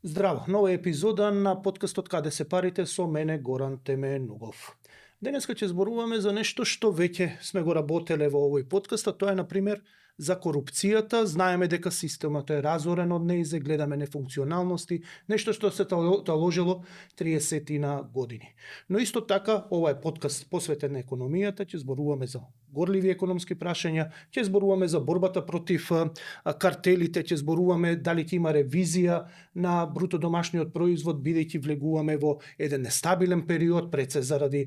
Здраво, нова епизода на подкастот Каде се парите со мене Горан Теменугов. Денеска ќе зборуваме за нешто што веќе сме го работеле во овој подкаст, а тоа е, например, за корупцијата. Знаеме дека системот е разорен од неизе, гледаме нефункционалности, нешто што се таложило 30 на години. Но исто така, ова е подкаст посветен на економијата, ќе зборуваме за горливи економски прашања, ќе зборуваме за борбата против картелите, ќе зборуваме дали ќе има ревизија на бруто домашниот производ, бидејќи влегуваме во еден нестабилен период, пред се заради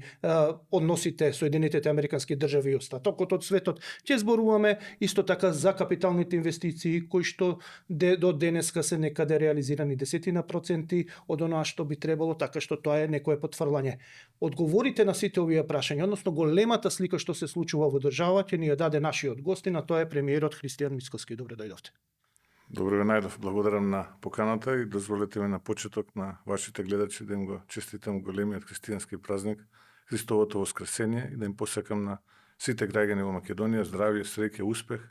односите Соединетите Американски држави и остатокот од светот. Ќе зборуваме исто така за капиталните инвестиции, кои што до денеска се некаде реализирани 10% од онаа што би требало, така што тоа е некое потврлање. Одговорите на сите овие прашања, односно големата слика што се случува во држава, ќе ни ја даде нашиот гостин, а тоа е премиерот Христијан Мицкоски. Добре дојдовте. Добро ве најдов. Благодарам на поканата и дозволете ми на почеток на вашите гледачи да им го честитам големиот христијански празник, Христовото воскресение, и да им посакам на сите граѓани во Македонија здравје, среќа, успех.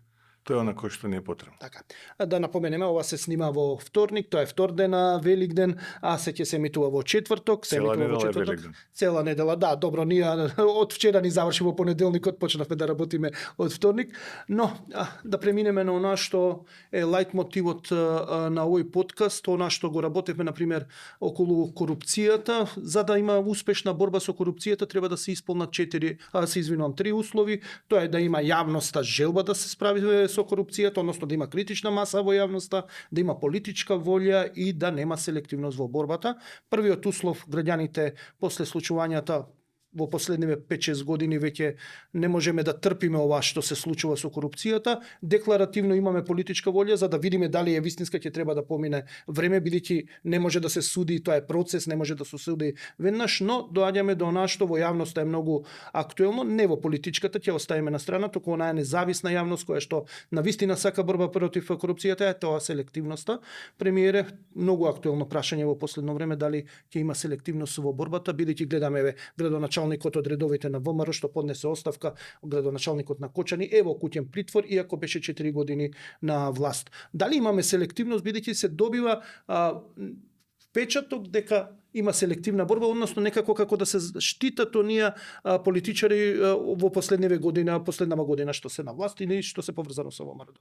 Тоа е она кој што ни е потребно. Така. Да напоменеме, ова се снима во вторник, тоа е втор ден на Великден, а се ќе се емитува во четврток, Цела недела е Великден. Цела недела, да, добро, ние од вчера ни заврши во понеделникот, почнавме да работиме од вторник, но да преминеме на она што е лајт мотивот на овој подкаст, она што го работевме, например, околу корупцијата. За да има успешна борба со корупцијата, треба да се исполнат 3 услови. Тоа е да има јавноста желба да се справи со корупцијата, односно да има критична маса во јавноста, да има политичка волја и да нема селективност во борбата. Првиот услов, граѓаните после случувањата во последниве 5-6 години веќе не можеме да трпиме ова што се случува со корупцијата. Декларативно имаме политичка волја за да видиме дали е вистинска, ќе треба да помине време, бидејќи не може да се суди, тоа е процес, не може да се суди веднаш, но доаѓаме до она што во јавноста е многу актуелно, не во политичката, ќе оставиме на страна, туку онаа независна јавност која што навистина сака борба против корупцијата, е тоа селективноста. Премиере, многу актуелно прашање во последно време, дали ќе има селективност во борбата, бидејќи гледаме градоначалникот од редовите на ВМРО што поднесе оставка, градоначалникот на Кочани е во куќен притвор, иако беше 4 години на власт. Дали имаме селективност, бидејќи се добива впечаток дека има селективна борба, односно некако како да се штитат оние политичари во последнава година што се на власт или што се поврзано со ВМРО?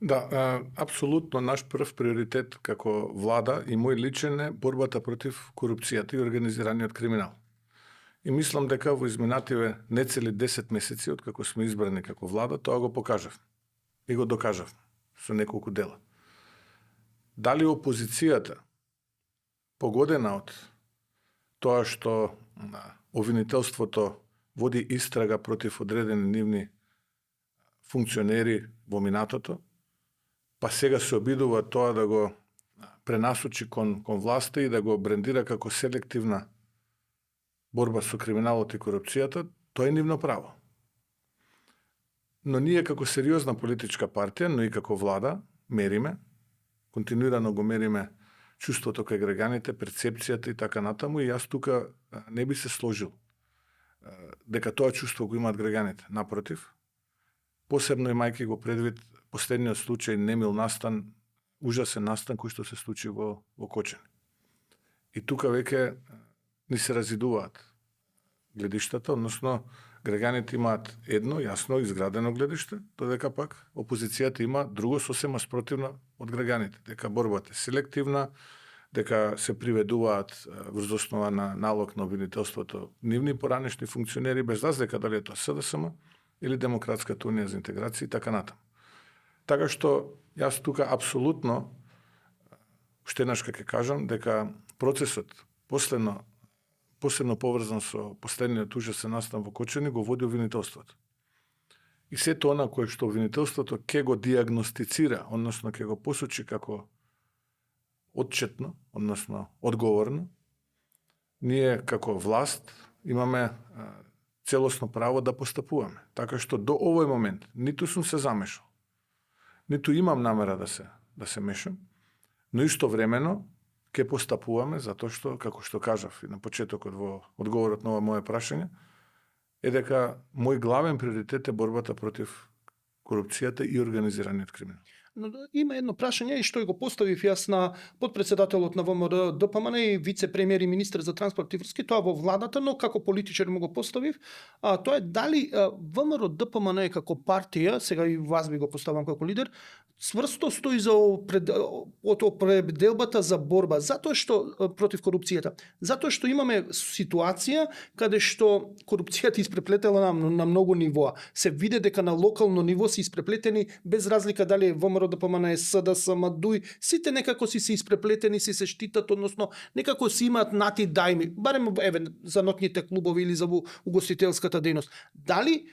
Да, апсолутно наш прв приоритет како влада и мој личен е борбата против корупцијата и организираниот криминал. И мислам дека во изминативе нецели 10 месеци од како сме избрани како влада, тоа го покажав. И го докажав со неколку дела. Дали опозицијата, погодена од тоа што обвинителството води истрага против одредени нивни функционери во минатото, па сега се обидува тоа да го пренасочи кон власта и да го брендира како селективна борба со криминалот и корупцијата, тоа е нивно право. Но ние како сериозна политичка партија, но и како влада, мериме, континуирано го мериме чувството кај граѓаните, перцепцијата и така натаму, и јас тука не би се сложил дека тоа чувство го имаат граѓаните. Напротив, посебно имајќи го предвид последниот случај немил настан, ужасен настан кој што се случи во Кочани. И тука веќе ни се разидуваат гледиштата, односно граѓаните имаат едно јасно изградено гледиште, додека пак опозицијата има друго сосема спротивно од граѓаните, дека борбата е селективна, дека се приведуваат врз основа на налог на обвинителството нивни поранешни функционери, без разлика дали е тоа СДСМ или Демократската унија за интеграција и така натаму. Така што јас тука апсолутно уште еднаш ќе кажам дека процесот посебно поврзан со последниот ужасен настан во Кочани, го води обвинителството. И сето она кое што обвинителството ќе го диагностицира, односно ќе го посочи како отчетно, односно одговорно, ние како власт имаме целосно право да постапуваме. Така што до овој момент ниту сум се замешал, ниту имам намера да се мешам, но истовремено ќе постапуваме затоа што, како што кажав и на почетокот во одговорот на ова моје прашање, е дека мој главен приоритет е борбата против корупцијата и организираниот криминал. Но има едно прашање и што го поставив јас на подпредседателот на ВМРО ДПМН и вице-премиер и министер за транспорт и врски, тоа во владата, но како политичар му го поставив, тоа е дали ВМРО ДПМН како партија, сега и вас би го поставам како лидер, сврсто стои за определбата за борба, затоа што против корупцијата. Затоа што имаме ситуација каде што корупцијата испреплетела на многу нивоа. Се види дека на локално ниво се испреплетени без разлика дали е ВМРО ДПМН, СДСМ, ДУИ, сите некако си се испреплетени, си се штитат, односно некако си имаат нати дајми, барем еве за ноќните клубови или за угостителската дејност. Дали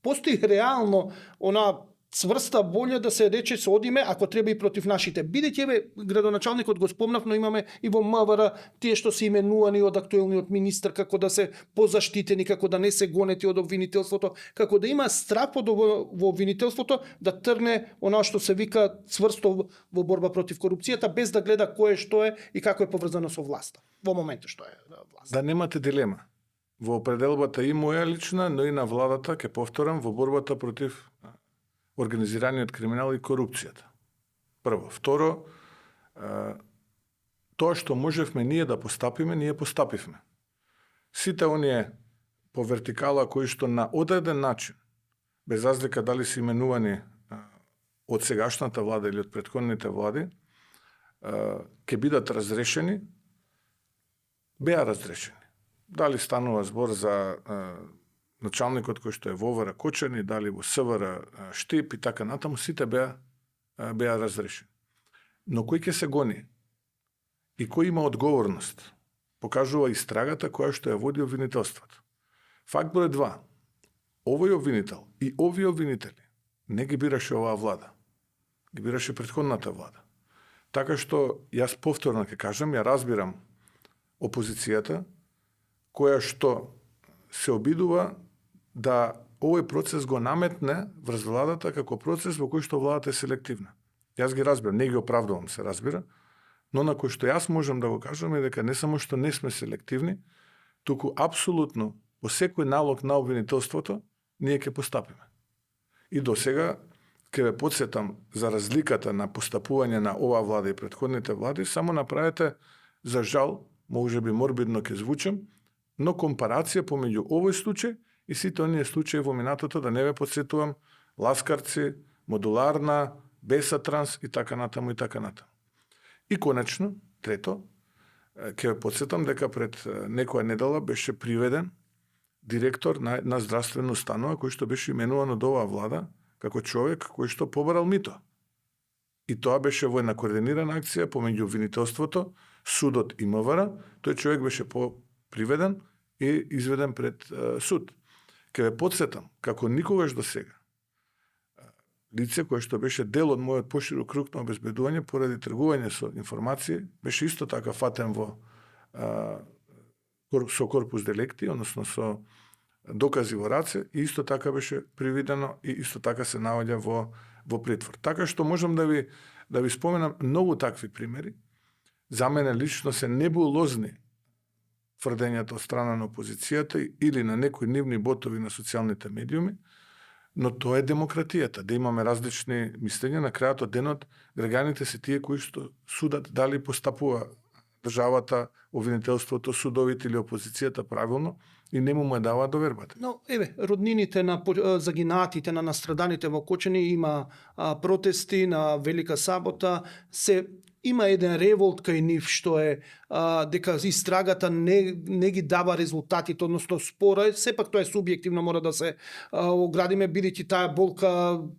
постои реално она цврста волја да се рече се одиме, ако треба и против нашите. Бидејќи еве градоначалникот го спомнав, но имаме и во МВР тие што се именувани од актуелниот министр како да се позаштитени, како да не се гонети од обвинителството, како да има страх во обвинителството да тргне она што се вика цврсто во борба против корупцијата, без да гледа кој е што е и како е поврзано со власта. Во моментот што е власта. Да немате дилема. Во определбата и моја лична, но и на владата, ќе повторам, во борбата против организираниот криминал и корупцијата. Прво. Второ, тоа што можевме ние да постапиме, ние постапивме. Сите оние по вертикала кои што на одреден начин, без разлика дали се именувани од сегашната влада или од претходните влади, ќе бидат разрешени, беа разрешени. Дали станува збор за началникот кој што е во МВР Кочани, дали во СВР Штип и така натаму, сите беа разрешени. Но кој ќе се гони и кој има одговорност, покажува истрагата која што ја води обвинителството. Факт број 2. Овој обвинител и овие обвинители не ги бираше оваа влада. Ги бираше претходната влада. Така што јас повторно ќе кажам, ја разбирам опозицијата која што се обидува да овој процес го наметне врз владата како процес во кој што владата е селективна. Јас ги разбирам, не ги оправдувам, се разбира, но на кој што јас можам да го кажам е дека не само што не сме селективни, туку апсолутно по секој налог на обвинителството ние ќе постапиме. И до сега ќе ве потсетам за разликата на постапување на оваа влада и претходните влади, само направете, за жал, можеби морбидно ќе звучам, но компарација помеѓу овој случај и сите оние случаи во минатото, да не ве подсетувам, Ласкарци, Модуларна, Бесатранс и така натаму и така натаму. И конечно, трето, ќе ве подсетам дека пред некоја недела беше приведен директор на една здравствена установа кој што беше именуван од оваа влада како човек кој што побарал мито. И тоа беше во една координирана акција помеѓу обвинителството, судот и МВР. Тој човек беше приведен и изведен пред суд. Ке ве подсетам, како никогаш до сега, лице кое што беше дел од мојот поширок круг на обезбедување поради тргување со информации, беше исто така фатен со корпус делекти, односно со докази во раце, и исто така беше привидено и исто така се наоѓа во притвор. Така што можам да ви споменам многу такви примери. За мене лично се небулозни тврдењата од страна на опозицијата или на некои нивни ботови на социјалните медиуми, но тоа е демократијата, да имаме различни мислења. На крајот од денот граѓаните се тие кои што судат дали постапува државата, обвинителството, судовите или опозицијата правилно и не му дава довербата. Но еве, роднините на загинатите, на настраданите во Кочани има протести на Велика сабота, има еден револт кај нив што е дека истрагата не ги дава резултатите, односно спора, сепак тоа е субјективно, мора да се оградиме, бидејќи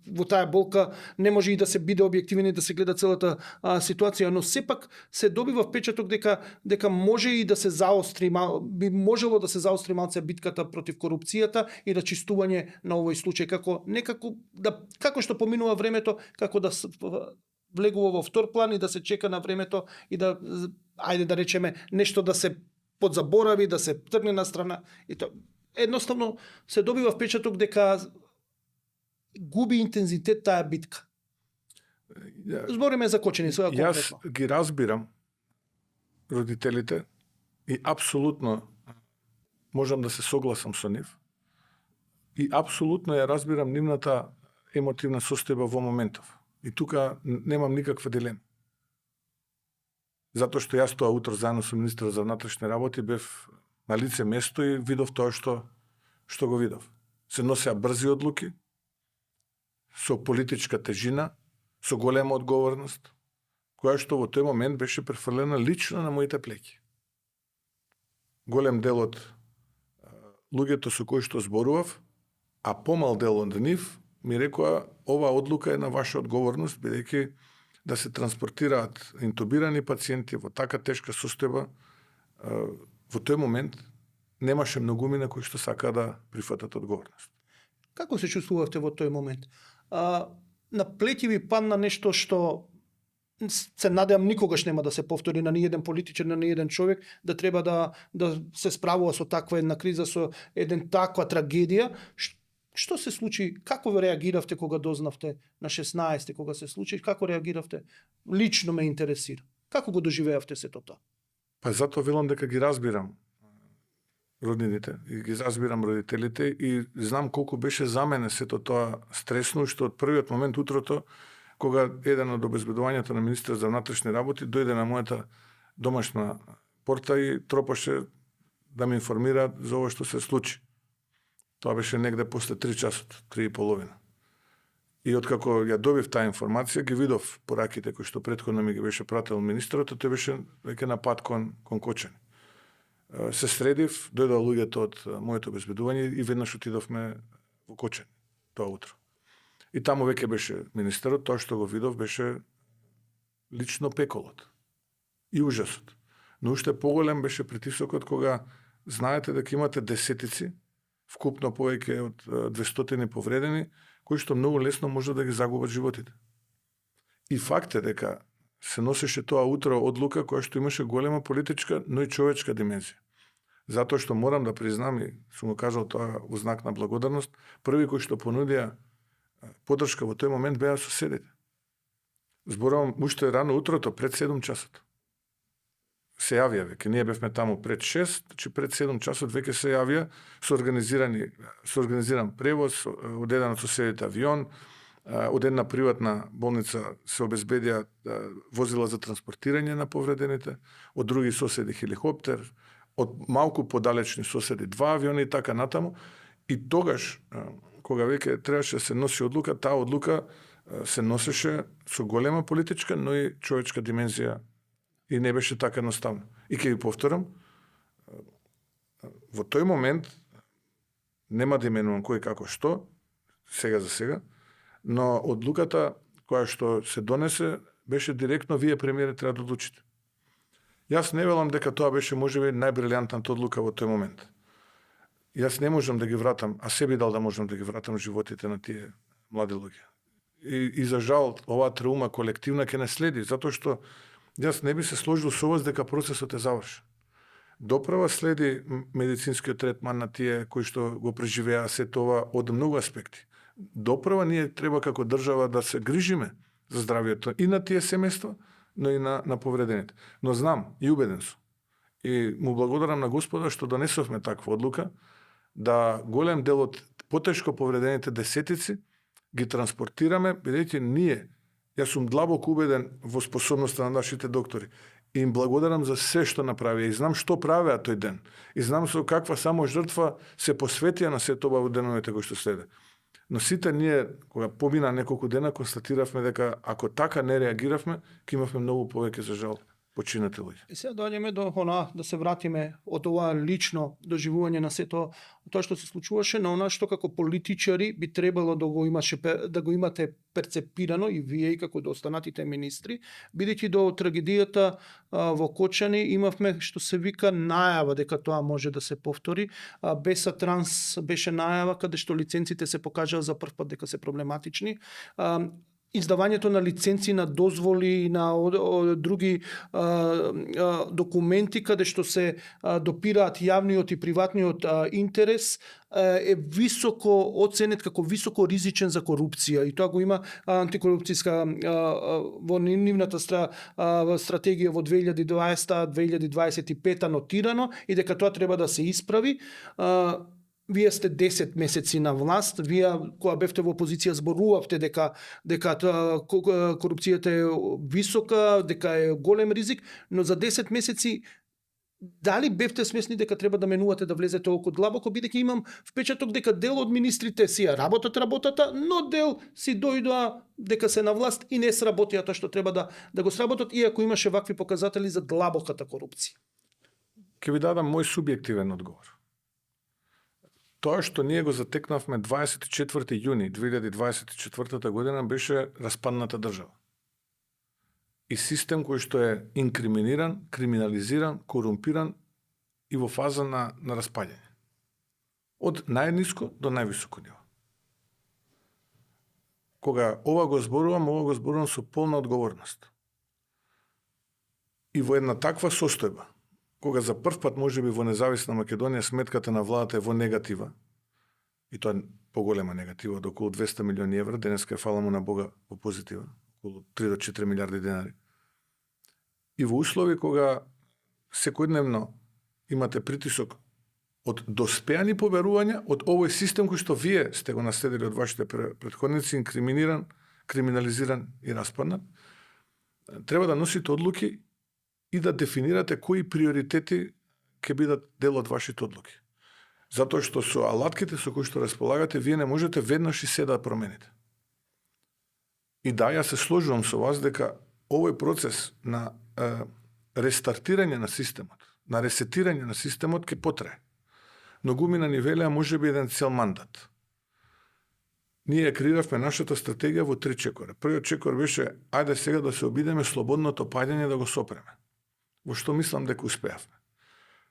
во таа болка не може и да се биде објективен и да се гледа целата ситуација, но сепак се добива впечаток дека може и да се заостри, би можело да се заостри малце битката против корупцијата и рачистување на овој случај, како што поминува времето, како да влегува во втор план и да се чека на времето и да, ајде да речеме, нешто да се подзаборави, да се тргне на страна. И тоа едноставно се добива впечаток дека губи интензитет таа битка. Збориме за Кочани сега конкретно. Јас ги разбирам родителите и апсолутно можам да се согласам со нив. И апсолутно ја разбирам нивната емотивна состојба во моментов. И тука немам никаква дилема. Затоа што јас тоа утро заедно со министерот за внатрешни работи бев на лице место и видов тоа што го видов. Се носеа брзи одлуки, со политичка тежина, со голема одговорност, која што во тој момент беше префрлена лично на моите плеќи. Голем дел од луѓето со кои што зборував, а помал дел од нив, ми рекоа, ова одлука е на ваша одговорност, бидејќи да се транспортираат интубирани пациенти во така тешка состојба, во тој момент немаше многумина кои што сака да прифатат одговорност. Како се чувствувавте во тој момент? На плеќи ви падна нешто што се надевам никогаш нема да се повтори на ниеден политичар, на ниеден човек, да треба да се справува со таква една криза, со таква трагедија. Што се случи? Како реагиравте кога дознавте на 16 кога се случи? Како реагиравте? Лично ме интересира. Како го доживеавте сето тоа? Па затоа велам дека ги разбирам роднините и ги разбирам родителите и знам колку беше за мене сето тоа стресно, што од првиот момент утрото, кога еден од обезбедувањето на министерот за внатрешни работи дојде на мојата домашна порта и тропаше да ме информира за ова што се случи. Тоа беше негде после 3 часот, 3:30. И откако ја добив таа информација, ги видов пораките кои што претходно ми ги беше пратил министерот, тој беше веќе на пат кон Кочани. Се средив, дојдоа луѓето од моето обезбедување и веднаш отидовме во Кочани тоа утро. И таму веќе беше министерот, тоа што го видов беше лично пеколот и ужасот. Но уште поголем беше притисокот кога знаете дека имате десетици, вкупно повеќе од 200 повредени, кои што многу лесно може да ги загубат животите. И факт е дека се носеше тоа утро одлука која што имаше голема политичка, но и човечка димензија. Затоа што морам да признам и сум го кажал тоа во знак на благодарност, први кои што понудија поддршка во тој момент беа соседите. Зборувам уште рано утрото, пред 7 часот. Се јавија веќе, ние бевме таму пред 6, значи пред 7 часот веќе се јавија со организиран превоз, од еден од соседите авион, од една приватна болница се обезбедија возила за транспортирање на повредените, од други соседи хеликоптер, од малку подалечни соседи 2 авиони и така натаму. И тогаш, кога веќе требаше да се носи одлука, таа одлука се носеше со голема политичка, но и човечка димензија и не беше така едноставно. И ќе ви повторам, во тој момент, нема да именувам кој како што, сега за сега, но одлуката која што се донесе, беше директно вие премиери треба да одлучите. Јас не велам дека тоа беше можеби најбрилјантната одлука во тој момент. Јас не можам да ги вратам, а се би дал да можам да ги вратам животите на тие млади луѓе. И за жал, оваа траума колективна ќе не следи, затоа што јас не би се сложил со вас дека процесот е завршен. Доправа следи медицинскиот третман на тие кои што го преживеа се тоа од многу аспекти. Доправа ние треба како држава да се грижиме за здравието и на тие семејства, но и на повредените. Но знам и убеден сум. И му благодарам на Господа што донесовме таква одлука, да голем дел од потешко повредените десетици ги транспортираме, бидејќи ние, јас сум длабоко убеден во способноста на нашите доктори. И им благодарам за се што направија. И знам што правеа тој ден. И знам со каква само жртва се посветија на сето ова во деновите кои што следе. Но сите ние, кога помина неколку дена, констатиравме дека ако така не реагиравме, ќе имавме многу повеќе за жал починати луѓе. И сега доаѓаме до да се вратиме од ова лично доживување на сето тоа што се случуваше, на она што како политичари би требало да го имате перцепирано и вие и како до останатите министри, бидејќи до трагедијата во Кочани имавме што се вика најава дека тоа може да се повтори. Беса Транс беше најава каде што лиценците се покажаа за прв пат дека се проблематични. Издавањето на лиценци, на дозволи и на други документи каде што се допираат јавниот и приватниот интерес е високо оценет како високо ризичен за корупција и тоа го има антикорупцијска во нивната стратегија во 2020-2025 нотирано и дека тоа треба да се исправи. вие сте 10 месеци на власт, вие кога бевте во опозиција зборувавте дека корупцијата е висока, дека е голем ризик, но за 10 месеци дали бевте смесни дека треба да менувате, да влезете толку длабоко, бидејќи имам впечаток дека дел од министрите си ја работат работата, но дел си дојдоа дека се на власт и не сработија тоа што треба да го сработат, иако имаше вакви показатели за длабоката корупција. Ќе ви дадам мој субјективен одговор. Тоа што ние го затекнавме 24. јуни 2024 година беше распадната држава. И систем кој што е инкриминиран, криминализиран, корумпиран и во фаза на распаѓање. Од најниско до највисоко ниво. Кога ова го зборувам со полна одговорност. И во една таква состојба, кога за прв пат можеби во независна Македонија сметката на владата е во негатива, и тоа е поголема негатива, од околу 200 милиони евра, денеска е фала му на Бога во позитива, околу 3 до 4 милиарди денари. И во услови кога секојдневно имате притисок од доспеани поверувања, од овој систем кој што вие сте го наследили од вашите претходници, инкриминиран, криминализиран и распаднат, треба да носите одлуки и да дефинирате кои приоритети ќе бидат дел од вашите одлуки. Затоа што со алатките со кои што располагате, вие не можете веднаш и се да промените. И да, јас се сложувам со вас дека овој процес на рестартирање на системот, на ресетирање на системот ќе потрае. Многумина ни велеа можеби еден цел мандат. Ние креиравме нашата стратегија во 3 чекора. Првиот чекор беше ајде сега да се обидеме слободното паѓање да го сопреме. Во што мислам дека успеавме.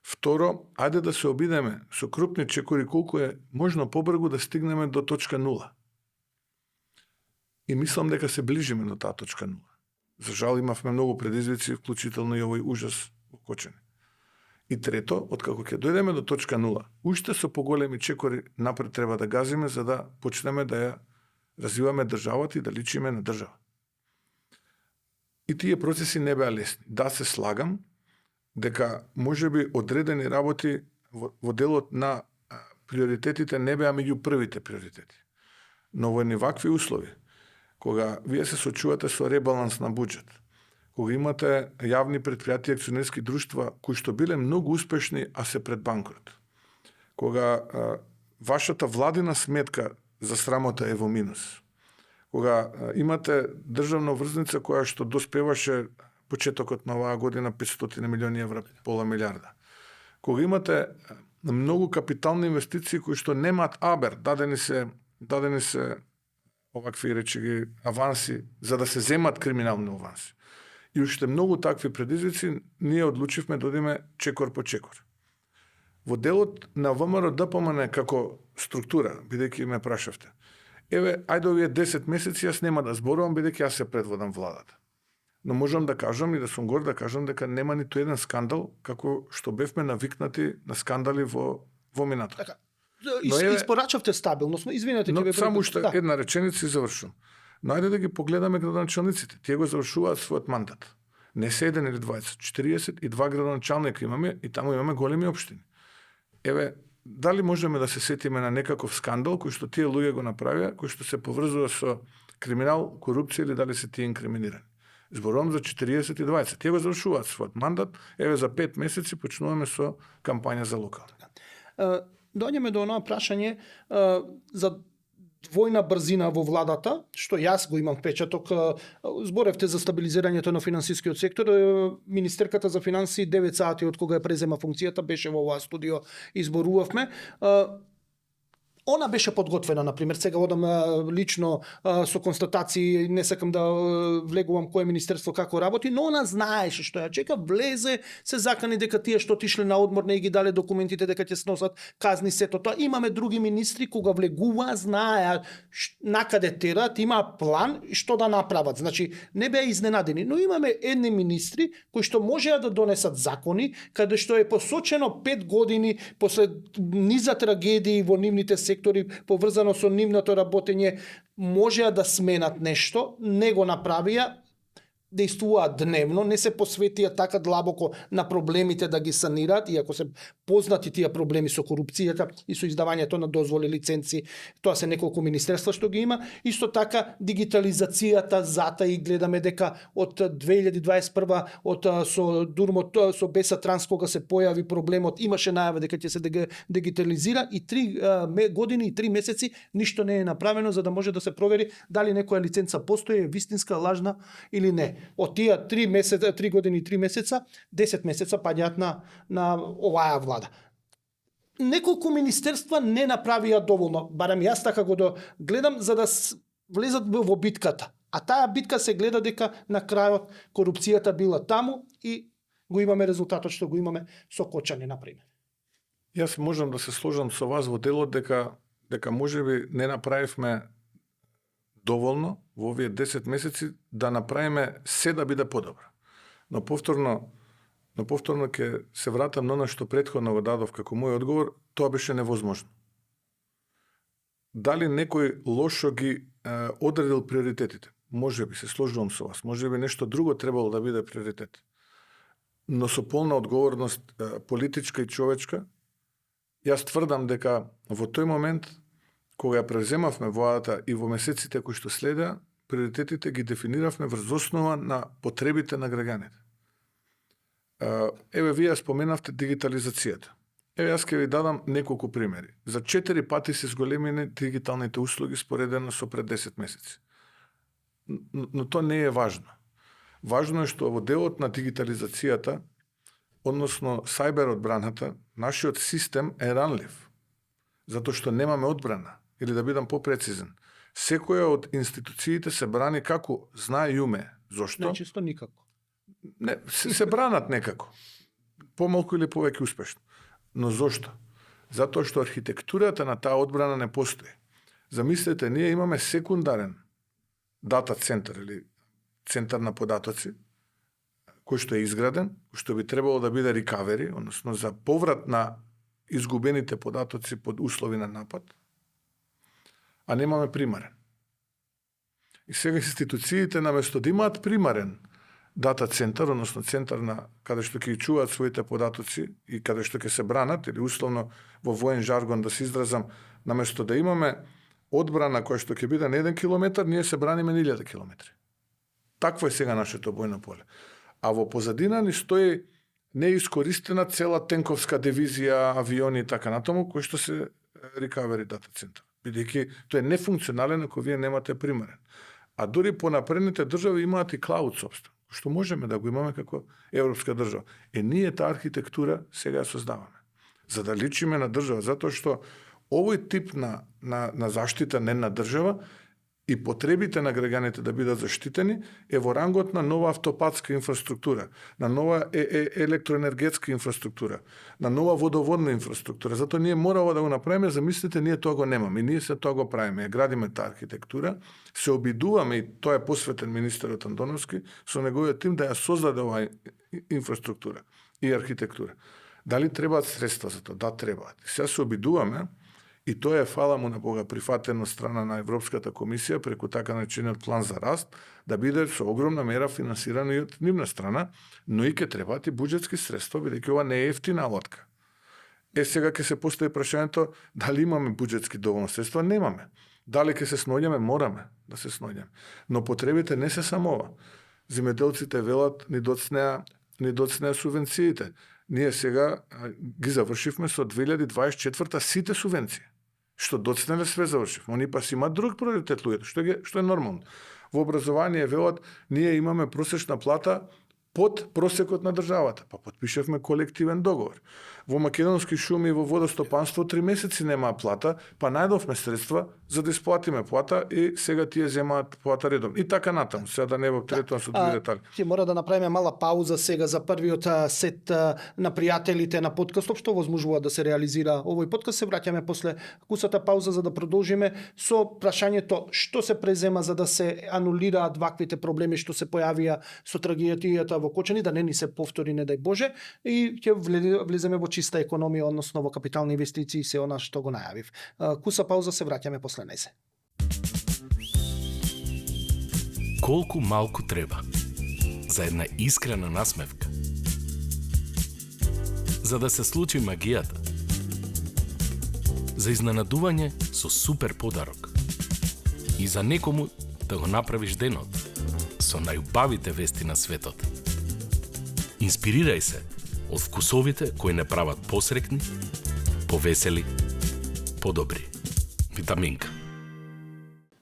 Второ, ајде да се обидеме со крупни чекори колку е можно побрзо да стигнеме до точка 0. И мислам дека се ближиме до таа точка 0. За жал имавме многу предизвици, вклучително и овој ужас во Кочани. И трето, откако ќе дојдеме до точка 0, уште со поголеми чекори напред треба да газиме за да почнеме да ја развиваме државата и да личиме на држава. И тие процеси не беа лесни. Да, се слагам дека можеби одредени работи во делот на приоритетите не беа меѓу првите приоритети. Но во вакви услови, кога вие се сочувате со ребаланс на буџет, кога имате јавни предпријатија, акционерски друштва кои што биле многу успешни, а се пред банкрот, кога вашата владина сметка за срамота е во минус, кога имате државна врзница која што доспеваше почетокот на оваа година 500 милиони евра, пола милиарда, кога имате многу капитални инвестиции кои што немаат абер, дадени се овакви речи аванси за да се земат криминални аванси. И уште многу такви предизвици, ние одлучивме да одиме чекор по чекор. Во делот на ВМРО ДПМН како структура, бидејќи ме прашавте, еве, ајде овие 10 месеци јас нема да зборувам, бидејќи јас се предводам владата. Но можам да кажам и да сум горд да кажам дека нема ниту еден скандал како што бевме навикнати на скандали во минатото. Така. Испорачавте стабилност, извинете, ќе ве само уште една реченица и завршувам. Но ајде да ги погледаме градоначалниците. Тие го завршуваат својот мандат. Не се 1 или 20, 42 градоначалника имаме и таму имаме големи општини. Еве, дали можеме да се сетиме на некаков скандал кој што тие луѓе го направија, кој што се поврзува со криминал, корупција или дали се тие инкриминирани? Зборувам за 40 и 20. Тие го завршуваат својот мандат. Еве, за 5 месеци почнуваме со кампања за локални. Доаѓаме до оноа прашање за двојна брзина во владата, што јас го имам впечаток. Зборевте за стабилизирањето на финансискиот сектор. Министерката за финансии 9 сати од кога ја презема функцијата беше во оваа студио и зборувавме. Она беше подготвена, например, сега одам лично со констатации, не сакам да влегувам кое министерство како работи, но она знаеше што ја чека, влезе, се закани дека тие што отишле на одмор не ги дале документите дека ќе сносат казни сето тоа. Имаме други министри кога влегува, знаеа накаде терат, има план што да направат. Значи не беа изненадени, но имаме едни министри кои што можеа да донесат закони каде што е посочено 5 години после низа трагедии во нивните сектори поврзано со нивното работење можеа да сменат нешто, не го направија. действуваат дневно, не се посветија така длабоко на проблемите да ги санираат, иако се познати тие проблеми со корупцијата и со издавањето на дозволи, лиценци, тоа се неколку министерства што ги има. Исто така дигитализацијата затаи гледаме дека од 2021 со Дурмот со Беса Транс кога се појави проблемот, имаше најава дека ќе се дигитализира и 3 години и 3 месеци ништо не е направено за да може да се провери дали некоја лиценца постои, е вистинска, лажна или не. Од тие 3 години и 3 месеца, 10 месеца паѓаат на оваа влада. Неколку министерства не направија доволно, барем јас така го гледам, за да влезат во битката. А таа битка се гледа дека на крајот корупцијата била таму и го имаме резултатот што го имаме со Кочани, например. Јас можам да се сложам со вас во делот дека можеби не направивме доволно во овие 10 месеци да направиме се да биде подобро. Но повторно ќе се вратам на она што претходно го дадов како мој одговор, тоа беше невозможно. Дали некој лошо ги одредил приоритетите? Можеби се сложувам со вас. Можеби нешто друго требало да биде приоритет. Но со полна одговорност политичка и човечка, јас тврдам дека во тој момент кога ја превземавме владата и во месеците кои што следеа, приоритетите ги дефиниравме врз основа на потребите на граѓаните. Еве, вие споменавте дигитализацијата. Еве, јас ќе ви дадам неколку примери. За 4 пати се зголемени дигиталните услуги споредено со пред 10 месеци. Но тоа не е важно. Важно е што во делот на дигитализацијата, односно сајбер одбраната, нашиот систем е ранлив. Затоа што немаме одбрана. Или да бидам попрецизен. Секоја од институциите се брани како знае и уме. Зошто? Не, чисто никако. Не, се бранат некако. Помалку или повеќе успешно. Но зошто? Затоа што архитектурата на таа одбрана не постои. Замислете, ние имаме секундарен дата центар или центар на податоци, кој што е изграден, што би требало да биде recovery, односно за поврат на изгубените податоци под услови на напад, а немаме примарен. И сега институциите наместо да имаат примарен дата центар, односно центар на каде што ќе чуваат своите податоци и каде што ќе се бранат, или условно во воен жаргон да се изразам, наместо да имаме одбрана која што ќе биде на 1 километар, ние се браниме на 1000 километри. Такво е сега нашето бојно поле. А во позадина ни стои неискористена цела тенковска дивизија, авиони и така натаму, кои што се recovery дата центар. Бидејќи тој е нефункционален ако вие немате примерен. А дури понапредните држави имаат и клауд собствен, што можеме да го имаме како европска држава. Ние таа архитектура сега ја создаваме. За да личиме на држава, затоа што овој тип на заштита не на држава и потребите на граѓаните да бидат заштитени е во рангот на нова автопатска инфраструктура, на нова електроенергетска инфраструктура, на нова водоводна инфраструктура. Затоа ние морало да го направиме, замислите, ние тоа го немаме. И ние се тоа го правиме. Ја градиме таа архитектура, се обидуваме, и тоа е посветен министерот Андоновски, со неговиот тим да ја создаде оваа инфраструктура и архитектура. Дали требаат средства за тоа? Да, требаат. Сега се обидуваме, и тоа е, фала му на Бога, прифатено од страна на Европската комисија преку така наречениот план за раст, да биде со огромна мера финансирано и од нивна страна, но и ќе требаат и буџетски средства, бидејќи ова не е ефтина лодка. Сега ќе се постави прашањето дали имаме буџетски доволно средства? Немаме. Дали ќе се сноѓаме? Мораме да се сноѓаме. Но потребите не се само ова. Земјоделците велат ни доцнеа субвенциите. Ние сега ги завршивме со 2024 сите субвенции. Што доцнеле све завршивме. Они па си имаат друг приоритет луѓето, што е нормално. Во образование велат, ние имаме просечна плата под просекот на државата. Па потпишевме колективен договор. Во Македонски шуми и во водостопанство 3 месеци немаа плата, па најдовме средства за да исплатиме плата и сега тие земаат плата редовно. И така натаму, сега да не во третоа со други детали. Ќе мора да направиме мала пауза сега за првиот сет на пријателите на подкастот, што возможува да се реализира овој подкаст. Се враќаме после кусата пауза за да продолжиме со прашањето што се презема за да се анулираат ваквите проблеми што се појавија со трагедијата во Кочани, да не ни се повтори, не дај Боже, и ќе влеземе во чиста економија, односно во капитални инвестиции, се она што го најавив. Куса пауза, се враќаме после нејзе. Колку малку треба. за една искрена насмевка. За да се случи магијата. За изненадување со супер подарок. И за некому да го направиш денот со најубавите вести на светот. Инспирирај се од вкусовите кои не прават посрекни, повесели, подобри. Витаминка.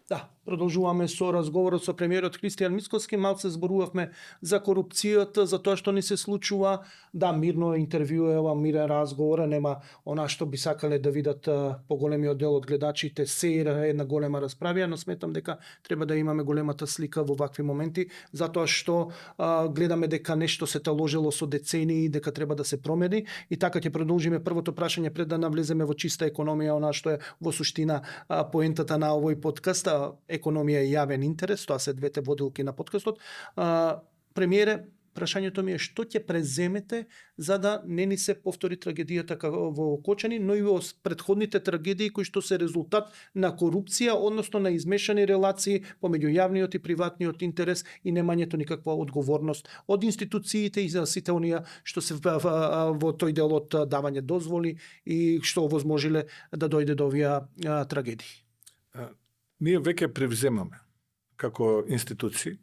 Да, продолжуваме со разговорот со премиерот Христијан Мицкоски. Малце зборувавме за корупцијата, за тоа што ни се случува. Да, мирно интервјуева, мирен разговор, нема она што би сакале да видат поголемиот дел од гледачите, се една голема расправија, но сметам дека треба да имаме големата слика во вакви моменти, затоа што гледаме дека нешто се таложело со децении, дека треба да се промени и така ќе продолжиме првото прашање пред да навлеземе во чиста економија, она што е во суштина поентата на овој подкаст. Економија и јавен интерес, тоа се двете водилки на подкастот. Премиере, прашањето ми е што ќе преземете за да не ни се повтори трагедијата во Кочани, но и во претходните трагедии кои што се резултат на корупција, односно на измешани релации помеѓу јавниот и приватниот интерес и немањето никаква одговорност од институциите и за сите оние што се во тој дел од давање дозволи и што овозможиле да дојде до овие трагедии. Ние веќе превземаме како институции.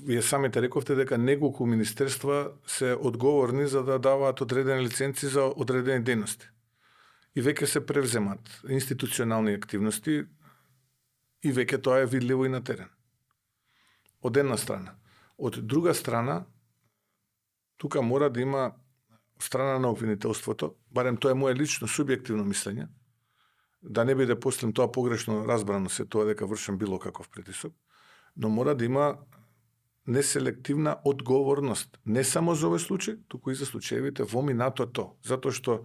Вие самите рековте дека неколку министерства се одговорни за да даваат одредени лиценци за одредени дејности. И веќе се превземат институционални активности и веќе тоа е видливо и на терен. Од една страна. Од друга страна, тука мора да има страна на обвинителството, барем тоа е мое лично субјективно мислење, да не биде после тоа погрешно разбрано се тоа дека вршам било каков притисок, но мора да има неселективна одговорност, не само за овој случај, туку и за случаевите во минатото, затоа што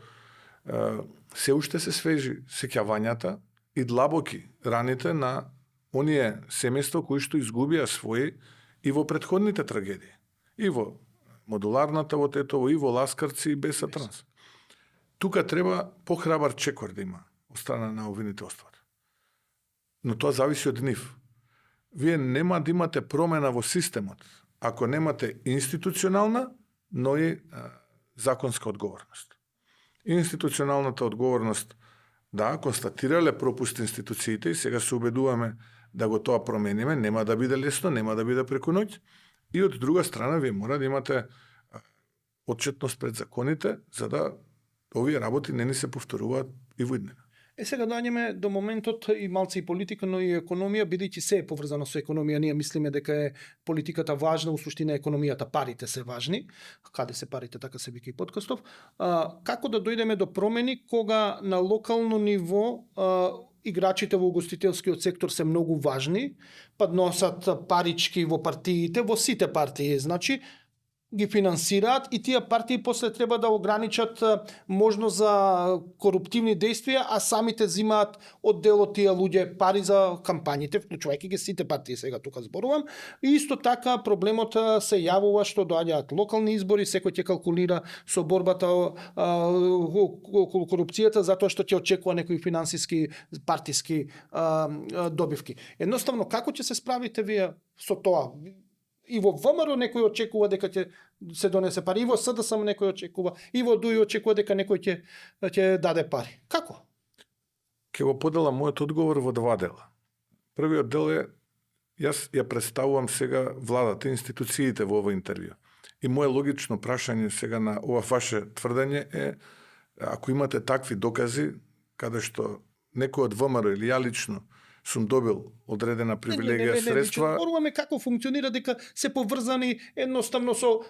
се уште се свежи сеќавањата и длабоки раните на оние семејства кои што изгубија своји и во претходните трагедии, и во модуларната во Тетово, и во Ласкарци и Беса Транс. Тука треба похрабар чекор да има од страна на обвинителството. Но тоа зависи од нив. Вие нема да имате промена во системот ако немате институционална, но и законска одговорност. Институционалната одговорност, да, констатирале пропусти институциите и сега се убедуваме да го тоа промениме, нема да биде лесно, нема да биде преку ноќ. И од друга страна, вие мора да имате отчетност пред законите, за да овие работи не ни се повторуваат и во иднина. Сега доаѓаме до моментот и малце и политика, но и економија, бидејќи се е поврзано со економија, ние мислиме дека е политиката важна, у суштина економијата, парите се важни. Каде се парите, така се вика и подкастов. Како да дојдеме до промени кога на локално ниво играчите во угостителскиот сектор се многу важни, па носат парички во партиите, во сите партии, значи ги финансираат и тие партии после треба да ограничат можност за коруптивни действија, а самите зимаат од дел од тие луѓе пари за кампањите, вклучувајќи ги сите партии, сега тука зборувам. И исто така проблемот се јавува што доаѓаат локални избори, секој ќе калкулира со борбата околу корупцијата затоа што ќе очекува некои финансиски партиски добивки. Едноставно, како ќе се справите вие со тоа? И во ВМРО некој очекува дека ќе се донесе пари, и во СДСМ некој очекува, и во ДУИ очекува дека некој ќе даде пари. Како? Ке го поделам мојот одговор во два дела. Првиот дел е, јас ја представувам сега владата, институциите во овој интервју. И моје логично прашање сега на ова ваше тврдење е, ако имате такви докази, каде што некој од ВМРО или ја лично сум добил одредена привилегија, средства. Зборуваме како функционира, дека се поврзани едноставно со,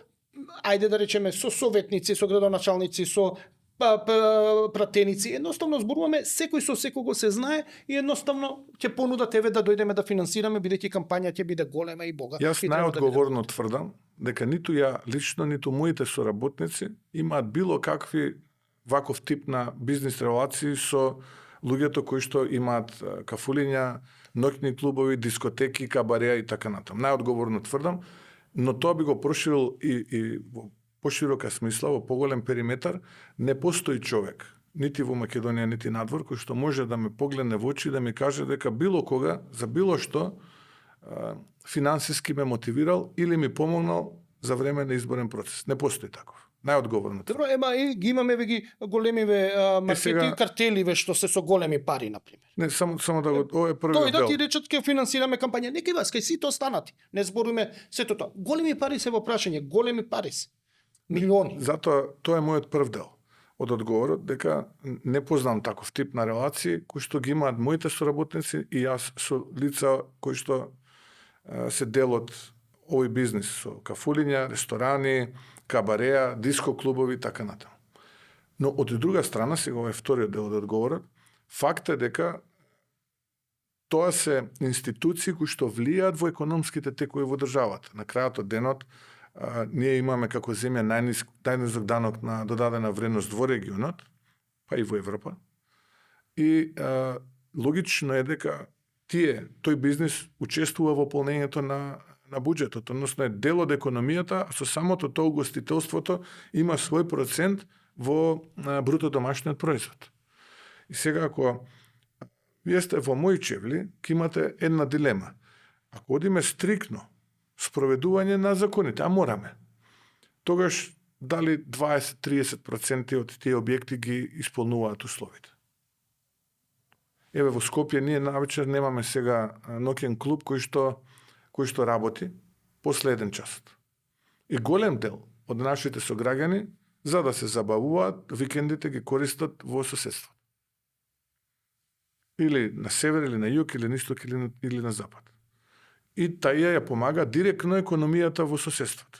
ајде да речеме, со советници, со градоначалници, со пратеници. Едноставно зборуваме, секој со секого се знае и едноставно ќе понудат еве да дојдеме да финансираме, бидејќи кампања ќе биде голема и богата. Јас најодговорно тврдам дека ниту ја лично, ниту моите соработници имаат било какви ваков тип на бизнис релации со луѓето кои што имаат кафулиња, ноќни клубови, дискотеки, кабареа и така натаму. Најодговорно тврдам, но тоа би го проширил и во поширока смисла, во поголем периметар. Не постои човек, нити во Македонија, нити надвор, кој што може да ме погледне во очи и да ми каже дека било кога, за било што, финансиски ме мотивирал или ми помогнал за време на изборен процес. Не постои таков. Најодговорно. Добро, ги имаме ги големиве маркети, сега... картеливе што се со големи пари, например. Не, само да го... Ова е првиот Тој да дел. ти речат ке финансираме кампања, нека вас кај сите останати. Не зборуме сето тоа. Големи пари се во прашање, големи пари се. Милиони. Затоа тоа е мојот прв дел од одговорот, дека не познам таков тип на релации кои што ги имаат моите соработници и јас со лица кои што се дел од овој бизнис, со кафулиња, ресторани, кабареа, диско клубови, така натаму. Но од друга страна, сега ова е вториот дел од одговорот, факт е дека тоа се институции кои што влијаат во економските текови во државата. На крајот од денот, ние имаме како земја најнизок данок на додадена вредност во регионот, па и во Европа. И логично е дека тој бизнис учествува во полнењето на буџетот, односно е дел од економијата, а со самото тоа угостителството има свој процент во бруто домашниот производ. И сега, ако вие сте во мои чевли, ќе имате една дилема. Ако одиме стрикно спроведување на законите, а мораме, тогаш дали 20-30% од тие објекти ги исполнуваат условите. Еве во Скопје ние навечер немаме сега ноќен клуб кој што работи после 1 час. И голем дел од нашите сограѓани, за да се забавуваат, викендите ги користат во соседство. Или на север, или на југ, или на исток, или на запад. И таја ја помага директно економијата во соседството.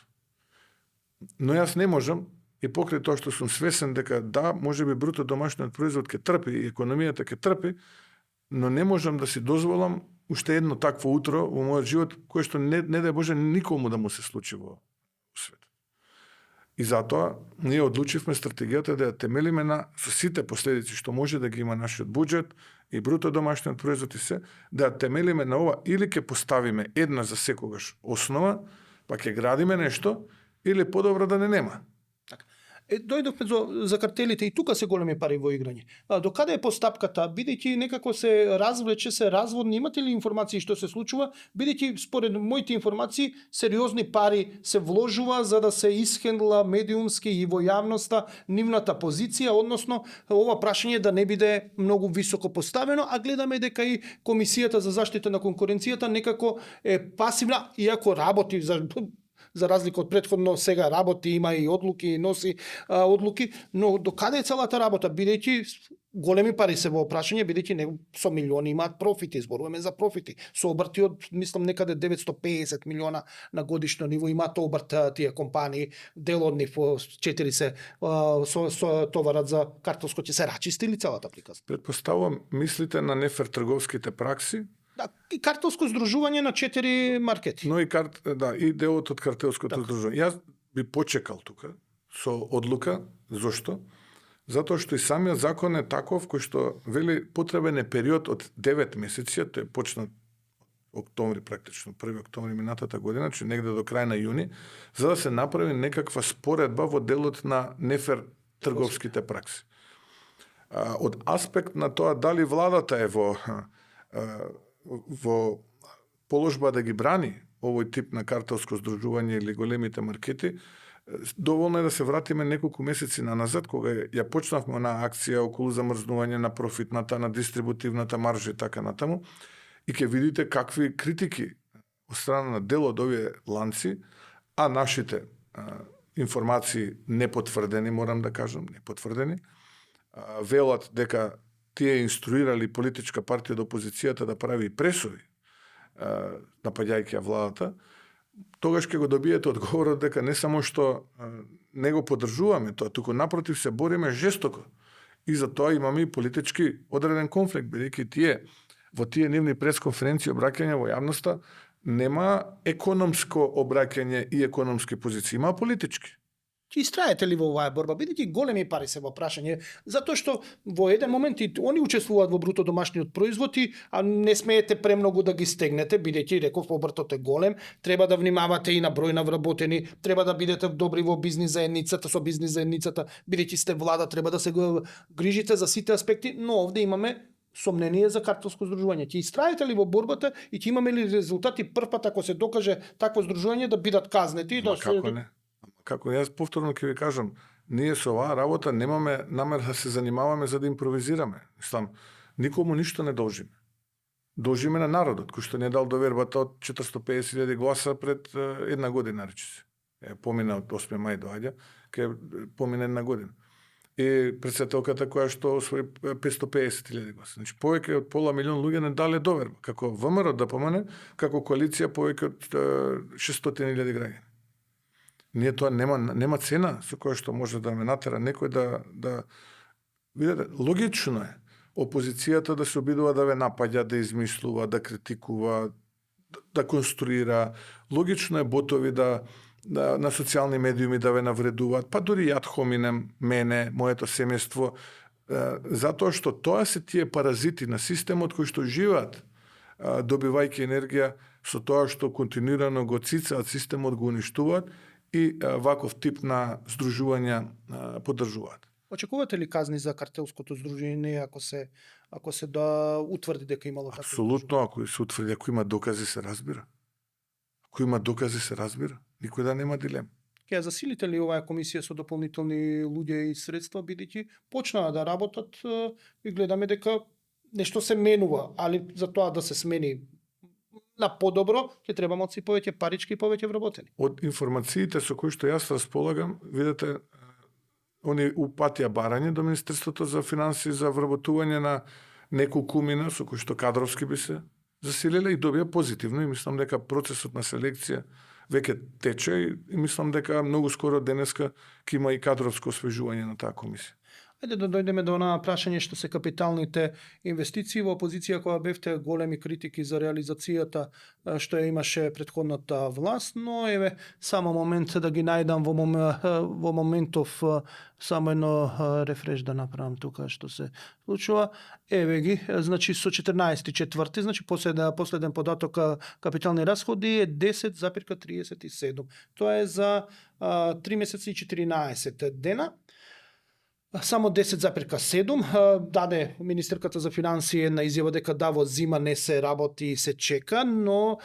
Но јас не можам, и покрај тоа што сум свесен дека да, можеби бруто домашниот производ ќе трпи и економијата ќе трпи, но не можам да си дозволам уште едно такво утро во мојот живот, кое што не дај Боже никому да му се случи во светот. И затоа ние одлучивме стратегијата да ја темелиме на со сите последици што може да ги има нашиот буџет и бруто домашниот производ и се, да ја темелиме на ова, или ќе поставиме една за секогаш основа, па ќе градиме нешто, или подобро да не нема. Дојдовме за картелите и тука се големи пари во играње. До каде е постапката, бидејќи некако се развлече, се разводни, имате ли информации што се случува, бидејќи според моите информации сериозни пари се вложува за да се исхендла медиумски и во јавноста нивната позиција, односно ова прашање да не биде многу високо поставено, а гледаме дека и Комисијата за заштита на конкуренцијата некако е пасивна, иако работи за разлика од претходно, сега работи, има и одлуки, носи одлуки, но до каде е целата работа, бидејќи големи пари се во прашање, бидејќи не со милиони имаат профити, зборуваме за профити. Со обрти од, мислам, некаде 950 милиона на годишно ниво имаат обрт тие компании, дел од нив 4 се со товарат за картелско ќе се рачисти ли целата приказна? Предпоставувам, мислите на нефер трговските пракси? Да, и картелско здружување на 4 маркети. Но и делот од картелското здружување. Јас би почекал тука со одлука. Зошто? Затоа што и самиот закон е таков кој што вели потребен е период од 9 месеци, тој почна октомври практично, 1 октомври минатата година, че негде до крај на јуни, за да се направи некаква споредба во делот на нефер трговските пракси. Од аспект на тоа дали владата е во положба да ги брани овој тип на картелско здружување или големите маркети, доволно е да се вратиме неколку месеци назад, кога ја почнавме на акција околу замрзнување на профитната, на дистрибутивната маржа и така натаму, и ќе видите какви критики од страна на дел од овие ланци, а нашите информации непотврдени, морам да кажам, непотврдени, велат дека тие инструирали политичка партија од опозицијата да прави пресуди, напаѓајќи ја владата, тогаш ќе го добиете одговорот дека не само што не го поддржуваме тоа, туку напротив се бориме жестоко. И за тоа имаме и политички одреден конфликт, бидејќи во тие нивни пресконференции обраќања во јавноста нема економско обраќање и економски позиции, има политички. Ќе истраете ли во оваа борба, бидејќи големи пари се во прашање, затоа што во еден момент и они учествуваат во бруто домашниот производ, а не смеете премногу да ги стегнете, бидејќи реков обртот е голем, треба да внимавате и на број на вработени, треба да бидете добри во бизнис заедницата, со бизнис заедницата, бидејќи сте влада, треба да се грижите за сите аспекти, но овде имаме сомнение за картелско здружување. Ќе истраите ли во борбата и ќе имаме ли резултати прв пат ако се докаже такво здружување да бидат казнети? Да Како не? Како јас повторно ќе ви кажам, ние со оваа работа немаме намер да се занимаваме за да импровизираме. Мислам, никому ништо не должиме. Должиме на народот, кој што не дал довербата од 450.000 гласа пред една година, речи се. Помина од 8 мај доаѓа, ке помина една година. И председателката која што освои 550.000 гласа. Значи, повеќе од пола милион луѓе не дале доверба. Како ВМРО да помане, како коалиција повеќе од 600.000 граѓани. Ние тоа нема цена со која што може да ме натера некој да видите, логично е опозицијата да се обидува да ве напаѓа, да измислува, да критикува, да конструира. Логично е ботови на социјални медиуми да ве навредуваат, па дури јад хоминем, мене, моето семејство, затоа што тоа се тие паразити на системот кои што живеат, добивајќи енергија со тоа што континуирано го цицаат системот, го уништуваат и ваков тип на здружувања поддржуваат. Очекувате ли казни за картелското здружување ако се да утврди дека имало такво? Апсолутно, ако се утврди, ако има докази се разбира. Ако има докази се разбира. Никој да нема дилема. Ќе засилите ли оваа комисија со дополнителни луѓе и средства, бидејќи почнаа да работат и гледаме дека нешто се менува, али за тоа да се смени на подобро, ќе треба моци повеќе парички и повеќе вработени. Од информациите со кои што јас располагам, видете, они упатија барање до Министерството за финансии за вработување на неколку мина со кои што кадровски би се засилиле и добија позитивно и мислам дека процесот на селекција веќе тече и мислам дека многу скоро денеска ќе има и кадровско освежување на таа комисија. Ајде да дојдеме до онаа прашање што се капиталните инвестиции. Во опозиција кога бевте големи критики за реализацијата што ја имаше претходната власт, но еве само момент да ги најдам во моментов само едно рефреш да направам тука што се случува. Еве ги, значи со 14.4, значи последен податок капитални расходи е 10,37. Тоа е за 3 месеци и 14 дена. Само 10,7 даде министерката за финансии една изјава дека да, во зима не се работи и се чека, но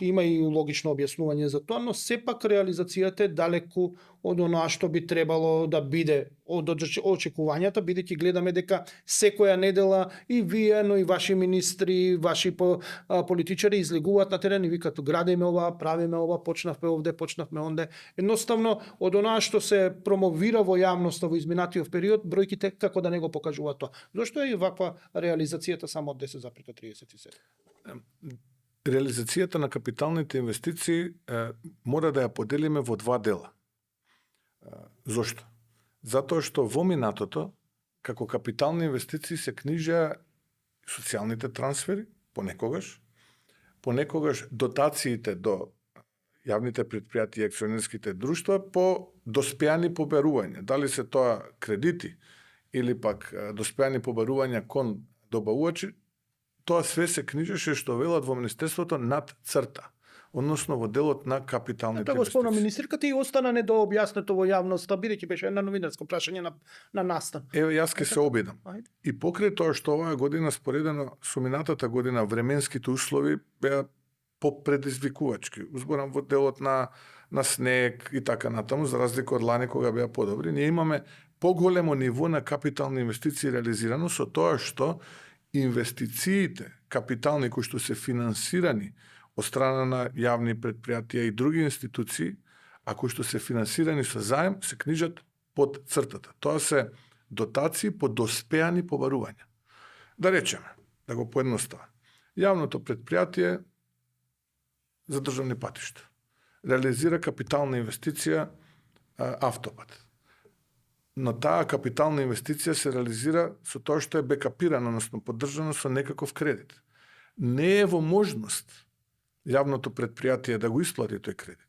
има и логично објаснување за тоа, но сепак реализацијата е далеку од оноа што би требало да биде од очекувањата, бидејќи гледаме дека секоја недела и вие, но и ваши министри, ваши политичари излегуваат на терен и викаат градиме ова, правиме ова, почнавме овде, почнавме онде. Едноставно, од оноа што се промовира во јавноста во изминатиот период, бројките како да не го покажуваат тоа. Зошто е и ваква реализацијата само од 10,37? Реализацијата на капиталните инвестиции мора да ја поделиме во два дела. Зошто? Затоа што во минатото, како капитални инвестиции се книжа социјалните трансфери, понекогаш дотациите до јавните предпријатија и акционерските друштва по доспеани побарувања. Дали се тоа кредити или пак доспеани побарувања кон добавувачи, тоа све се книжеше што велат во Министерството над црта, односно во делот на капиталните инвестиции. Тоа го спомна министерката и остана недообјаснето во јавноста, бидејќи беше една новинарско прашање на настан. Еве јас ќе се обидам. И покрај тоа што оваа година споредено со минатата година временските услови беа попредизвикувачки. Зборам во делот на снег и така натаму, за разлика од лани кога беа подобри. Ние имаме поголемо ниво на капитални инвестиции реализирано со тоа што инвестициите капитални кои што се финансирани од страна на јавни предпријатија и други институции, а кои што се финансирани со заем, се книжат под цртата. Тоа се дотации по доспеани побарувања. Да речеме, да го поедноставам. Јавното предпријатие за државни патишта реализира капитална инвестиција автопат. Но таа капитална инвестиција се реализира со тоа што е бекапирано, односно поддржано со некаков кредит. Не е во можност јавното предпријатие да го исплати тој кредит.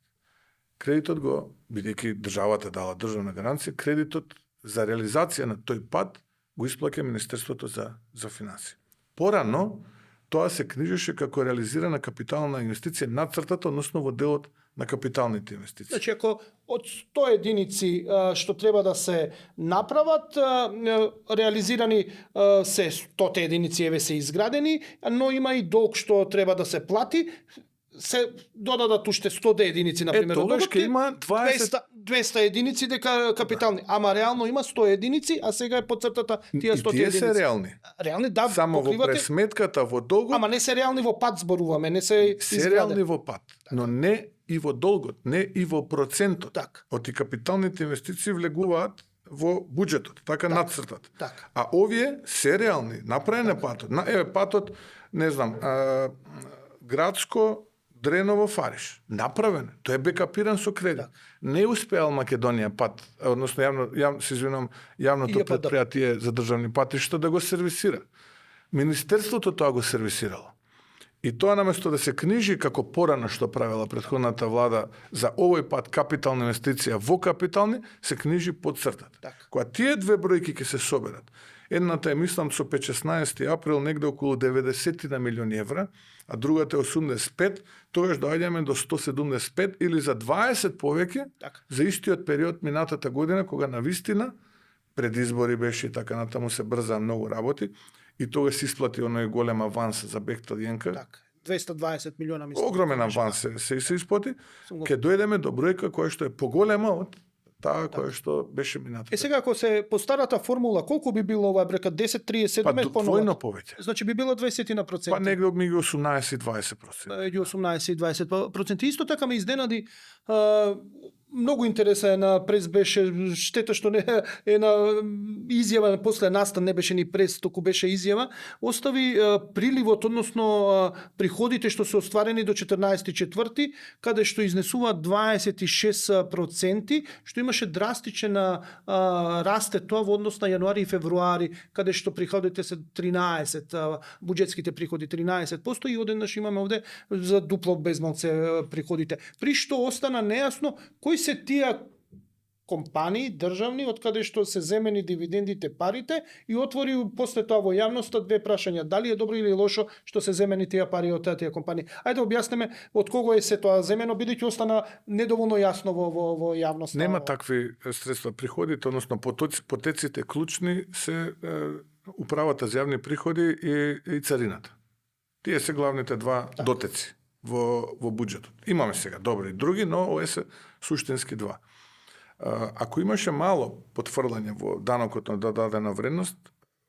Кредитот го, бидејќи државата дала државна гаранција, кредитот за реализација на тој пат го исплаќа Министерството за финансии. Порано тоа се книжеше како реализирана капитална инвестиција над цртата, односно во делот на капиталните инвестиции. Значи, ако од 100 единици што треба да се направат, реализирани се 100 единици еве се изградени, но има и долг што треба да се плати, се додадат уште 100 единици, например, тогаш ќе има 200 единици дека капитални, ама реално има 100 единици, а сега е подцртата тие 100 единици. И тие се реални. Реални, да, само покривате, во пресметката во долгот. ама не се реални во пат зборуваме, не се реални во пат, но не и во долгот, не и во процентот. Так. Оти капиталните инвестиции влегуваат во буџетот, така надцртат. Так. А овие се реални, направен е патот. Еве патот, не знам, градско Дреново Фариш. Направен. Тој е бекапиран со кредит. Не успеал Македонија пат, односно јавното предпријатие за државни патишта да го сервисира. Министерството тоа го сервисирало. И тоа наместо да се книжи како порано што правила претходната влада за овој пат капитална инвестиција во капитални, се книжи под цртата. Кога тие две бројки ќе се соберат, едната е, мислам, со 15 април негде околу 90 на милиони евра, а другата е 85, тогаш доаѓаме до 175 или за 20 повеќе за истиот период минатата година, кога навистина пред избори беше и така натаму се брза многу работи и тогаш се исплати оној голем аванс за Бехтел Јенка. Так, 220 милиона мислам. Огромен аванс се исплати. Ке дојдеме до бројка која што е поголема од таа која што беше минатата. Сега ако се по старата формула, колку би било ова брека 10-37 па двојно повеќе. Значи би било 20%. Па негде меѓу 18 и 20%. Меѓу 18 и 20%. Исто така ме изненади многу интересна прес беше, штета што не е на изјава после настан не беше ни прес, току беше изјава, остави приливот, односно приходите што се остварени до 14.4, каде што изнесува 26%, што имаше драстичен расте тоа во однос на јануари и февруари, каде што приходите се 13, буџетските приходи 13% и одеднаш имаме овде за дупло безмалце приходите. При што остана нејасно кои се тие компании државни од каде што се земени дивидендите, парите и отвори после тоа во јавноста две прашања, дали е добро или лошо што се земени тие пари од тие компании. Ајде објаснеме од кого е се тоа земено, бидејќи остана недоволно јасно во јавноста. Нема такви средства приходите, односно потеците клучни се управата за јавни приходи и царината. Тие се главните два дотеци во буџетот. Имаме сега добри и други, но овие се суштински два. Ако имаше мало потврлање во данокот на додадена вредност,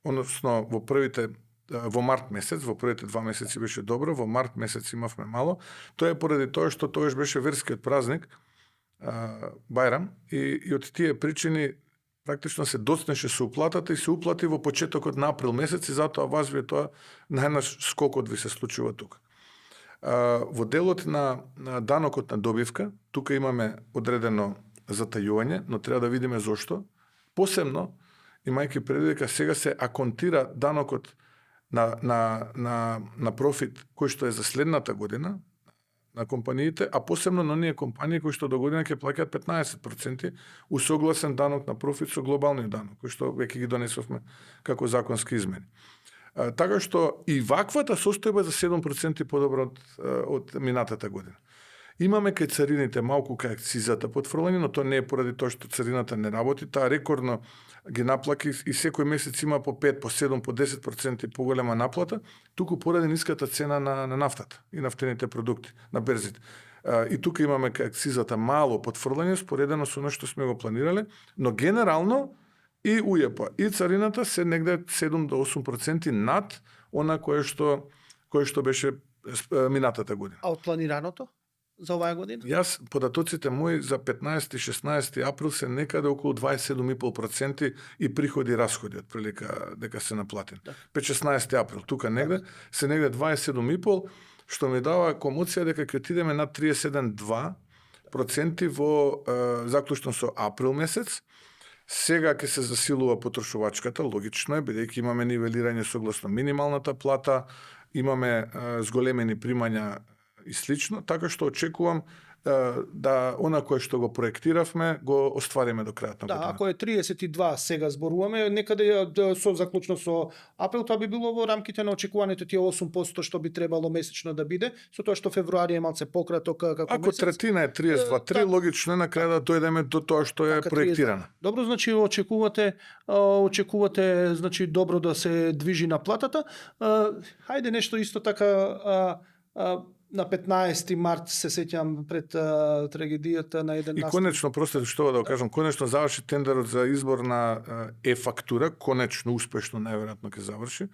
односно во март месец, во првите 2 месеци беше добро, во март месец имавме мало, тоа е поради тоа што тогаш беше верскиот празник, Бајрам, и од тие причини практично се доцнеше со уплатата и се уплати во почетокот на април месец и затоа вас тоа најнаш скокот ви се случува тука. Во делот на данокот на добивка, тука имаме одредено затајување, но треба да видиме зошто. Посебно, имајќи предвид дека сега се аконтира данокот на профит кој што е за следната година на компаниите, а посебно на оние компании кои што до година ќе плаќаат 15% усогласен данок на профит со глобалниот данок, кој што веќе ги донесовме како законски измени. Така што и ваквата состојба за 7% подобро од минатата година. Имаме кај царините малку кај акцизата потврлање, но тоа не е поради тоа што царината не работи, таа рекордно ги наплаки и секој месец има по 5, по 7, по 10% поголема наплата, туку поради ниската цена на нафтата и нафтените продукти на берзите. И тука имаме кај акцизата мало потврлање споредено со она што сме го планирале, но генерално и УЈП и царината се негде 7 до 8% над она кое што беше минатата година. А од планираното за оваа година? Јас податоците мои за 15-16 април се некаде околу 27,5% и приходи и расходи отприлика дека се наплатени. 15-16 април тука негде се негде 27,5, што ми дава комоција дека ќе отидеме на 37,2% во заклучно со април месец. Сега ќе се засилува потрошувачката, логично е, бидејќи имаме нивелирање согласно минималната плата, имаме зголемени примања и слично, така што очекувам да она кое што го проектиравме го оствариме до крајот на годината. Ако е 32 сега зборуваме, некаде со заклучно со април, тоа би било во рамките на очекуваните тие 8% што би требало месечно да биде, со тоа што февруари е малце пократок како Ако месец. третина е 32,3, логично е на крај да дојдеме до тоа што е Така, проектирано. Добро, значи очекувате значи добро да се движи на платата. Хајде нешто исто така на 15 март се сеќам пред трагедијата на еден И конечно, простите што да го кажам, конечно заврши тендерот за избор на е-фактура, конечно успешно најверојатно ќе заврши.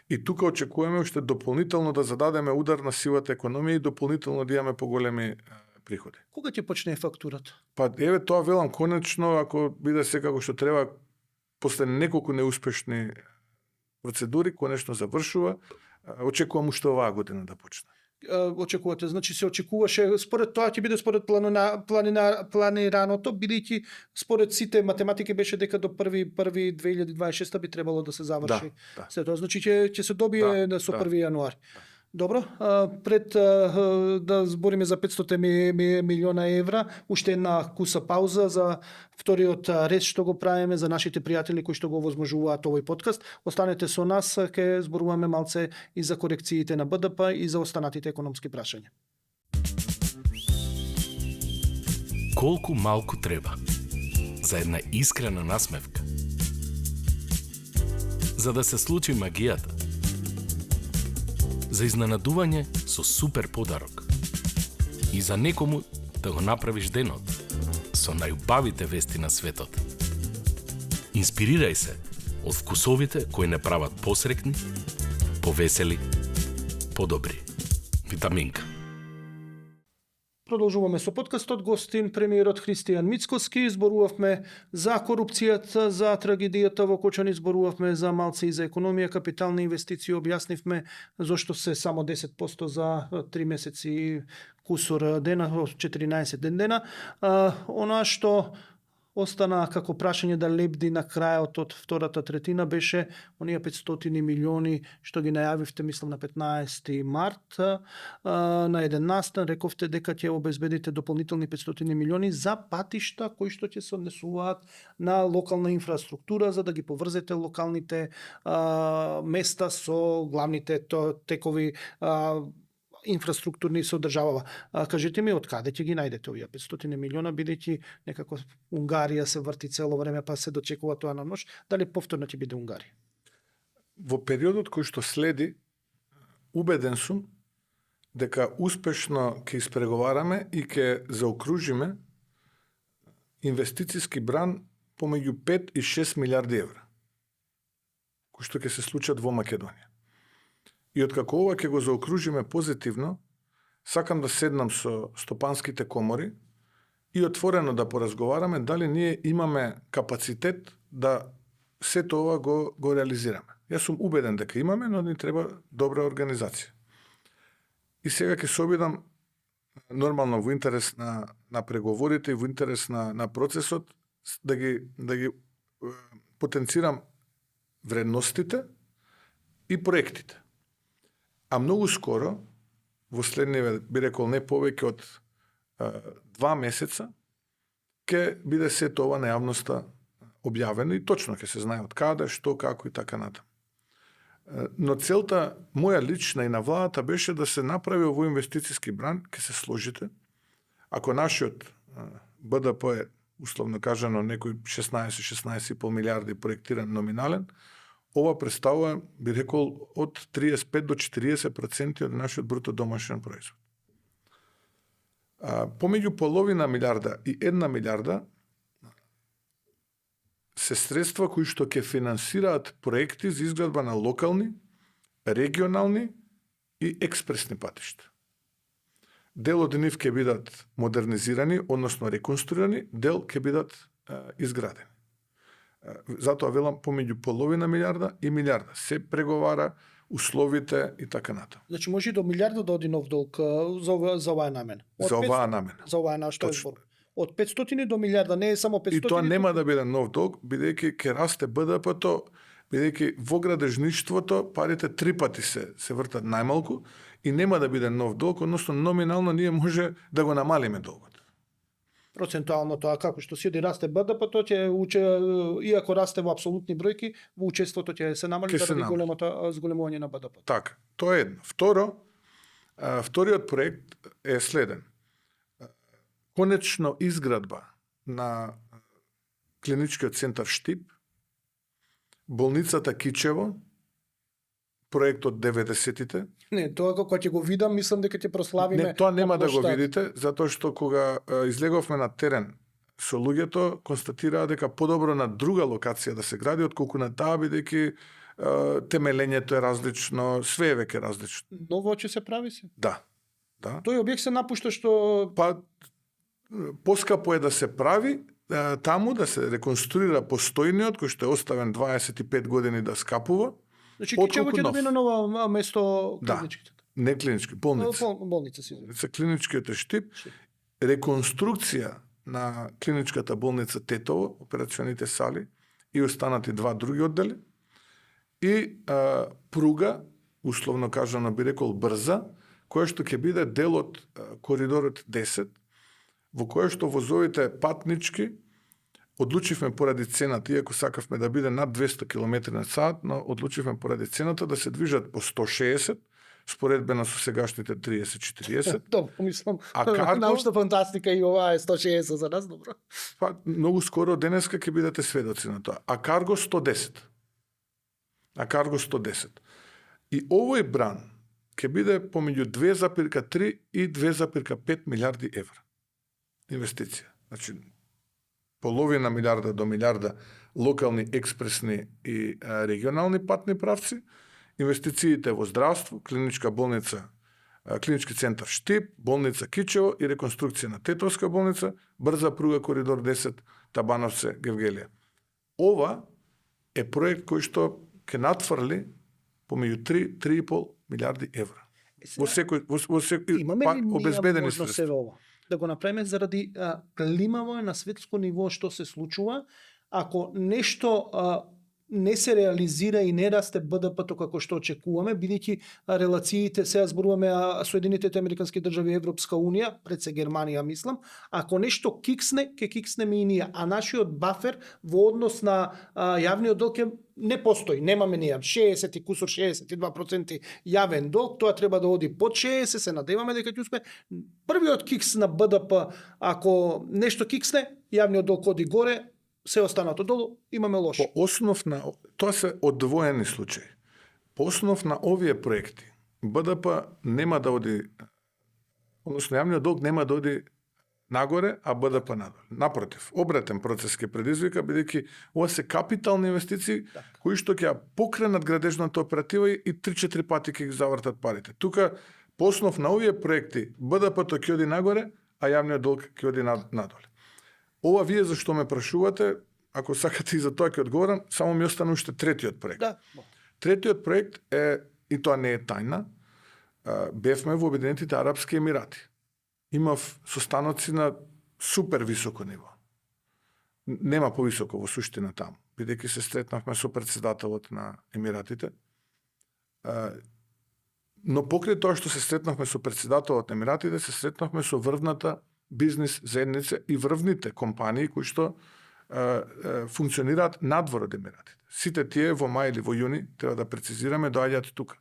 И тука очекуваме уште дополнително да зададеме удар на сивата економија и дополнително да имаме поголеми приходи. Кога ќе почне фактурата? Па еве тоа велам конечно, ако биде секако што треба, после неколку неуспешни процедури, конечно завршува, очекувам уште оваа година да почне. Очекувате, значи се очекуваше според тоа ќе биде според планираното, бидејќи според сите математики беше дека до 1.1.2026 би требало да се заврши. Да. Се тоа значи ќе се добие со 1 јануари. Добро, пред да збориме за 500 милиона евра, уште една куса пауза за вториот рез што го правиме за нашите пријатели кои што го возможуваат овој подкаст. Останете со нас, ќе зборуваме малце и за корекциите на БДП и за останатите економски прашања. Колку малку треба за една искрена насмевка? За да се случи магијата? За изненадување со супер подарок. И за некому да го направиш денот со најубавите вести на светот. Инспирирај се од вкусовите кои не прават посрекни, повесели, подобри. Витаминка. Продолжуваме со подкастот. Гостин премиерот Христијан Мицкоски. Зборувавме за корупцијата, за трагедијата во Кочани, зборувавме за малце и за економија, капитални инвестиции, објаснивме зошто се само 10% за 3 месеци кусор дена, 14 дена. Она што остана како прашање да лебди на крајот од втората третина беше оние 500 милиони што ги најавивте, мислам на 15 март, на еден настан рековте дека ќе обезбедите дополнителни 500 милиони за патишта кои што ќе се однесуваат на локална инфраструктура за да ги поврзете локалните места со главните текови инфраструктурни со државава. Кажете ми, од каде ќе ги најдете овие 500 милиона, бидејќи некако Унгарија се врти цело време, па се дочекува тоа на нож, дали повторно ќе биде Унгарија? Во периодот кој што следи, убеден сум дека успешно ќе испреговараме и ќе заокружиме инвестициски бран помеѓу 5 и 6 милиарди евра, кои што ќе се случат во Македонија. И откако ова ќе го заокружиме позитивно, сакам да седнам со стопанските комори и отворено да поразговараме дали ние имаме капацитет да сето ова го реализираме. Јас сум убеден дека имаме, но ни треба добра организација. И сега ќе се обидам нормално во интерес на преговорите и во интерес на процесот да ги потенцирам вредностите и проектите. А многу скоро, во следниве, би рекол, не повеќе од 2 месеца, ќе биде сето ова на јавноста објавено и точно ќе се знае од каде, што, како и така натаму. Но целта моја лична и на владата беше да се направи овој инвестициски бран, ќе се сложите. Ако нашиот БДП е, условно кажано, некој 16,5 милиарди проектиран номинален, ова представува, би рекол, од 35 до 40% од нашиот бруто домашен производ. Помеѓу половина милиарда и 1 милиарда се средства кои што ќе финансираат проекти за изградба на локални, регионални и експресни патишта. Дел од нив ќе бидат модернизирани, односно реконструирани, дел ќе бидат изградени. Затоа велам помеѓу половина милиарда и милиарда. Се преговара, условите и така натаму. Значи може и до милиарда да оди нов долг за оваа намена. За оваа намена. За оваа на што е збор. Од 500 до милиарда, не е само 500. И тоа нема да биде нов долг, бидејќи ќе расте БДП-то, бидејќи во градежништвото парите 3 пати се вртат најмалку и нема да биде нов долг, односно номинално ние може да го намалиме долгот. Процентуално тоа како што си расте БДП, тоа ќе иако расте во апсолутни бројки, во учеството ќе се намали заради големото зголемување на БДП. Така, тоа е едно. Вториот проект е следен. Конечно изградба на клиничкиот центар Штип, болницата Кичево, проект од 90-тите. Не, тоа кога ќе го видам, мислам дека ќе прославиме. Не, тоа нема да го видите, затоа што кога излеговме на терен со луѓето, констатираа дека подобро на друга локација да се гради, отколку на таа, бидејќи темелењето е различно, све е веќе различно. Ново ќе се прави се? Да. Да. Тој објект се напушта што... Па, поскапо е да се прави, таму да се реконструира постојниот, кој што е оставен 25 години да скапува. Значи, Кичево ќе добие на ново место клиничките. Не клинички, болница. Болница си. Клиничкиот е Штип. Реконструкција на клиничката болница Тетово, операционите сали и останати два други оддели. И пруга, условно кажано би рекол брза, која што ќе биде дел од коридорот 10, во која што возовите патнички одлучивме поради цената, иако сакавме да биде над 200 км/с, но одлучивме поради цената да се движат по 160, споредбено со сегашните 30-40. Добро, мислам, карго... научна фантастика и ова е 160 за нас, добро. Па, многу скоро денеска ќе бидете сведоци на тоа. А карго 110. И овој бран ќе биде помеѓу 2,3 и 2,5 милиарди евра. Инвестиција. Значи, половина милиарда до милиарда локални, експресни и регионални патни правци, инвестициите во здравство, клиничка болница, клинички центар Штип, болница Кичево и реконструкција на Тетовска болница, брза пруга коридор 10, Табановце, Гевгелија. Ова е проект кој што ќе натфрли помеѓу 3,5 милиарди евра. Во секој обезбедени средства. Да го направиме заради климаво е на светско ниво што се случува. Ако нешто не се реализира и не расте БДП-то како што очекуваме, бидејќи релациите, сега зборуваме Соединетите Американски држави и Европска Унија, пред се Германија мислам, ако нешто киксне, ќе кикснеме и ние, а нашиот бафер во однос на јавниот долг не постои, немаме ние 60 и кусор 62% јавен долг, тоа треба да оди под 60, се надеваме дека ќе успе. Првиот кикс на БДП, ако нешто киксне, јавниот долг оди горе, се останато долу, имаме лошо. По основ на тоа се одвоени случаи. По основ на овие проекти, БДП нема да оди, односно јавниот долг нема да оди нагоре, а БДП надоле. Напротив, обратен процес ќе предизвика, бидејќи ова се капитални инвестиции кои што ќе покренат градежната оператива и 3-4 пати ќе ги завртат парите. Тука по основ на овие проекти БДП-то ќе оди нагоре, а јавниот долг ќе оди надоле. Ова вие зашто ме прашувате, ако сакате и за тоа ќе одговорам, само ми остана уште третиот проект. Да. Третиот проект е, и тоа не е тајна, бевме во Обединетите Арапски Емирати. Имав состаноци на супер високо ниво. Нема повисоко во суштина таму, бидејќи се сретнавме со претседателот на Емиратите. Но покрај тоа што се сретнавме со претседателот на Емиратите, се сретнавме со врвната бизнис заедница и врвните компании кои што функционираат надвор од Емиратите. Сите тие во мај или во јуни, треба да прецизираме, доаѓаат тука.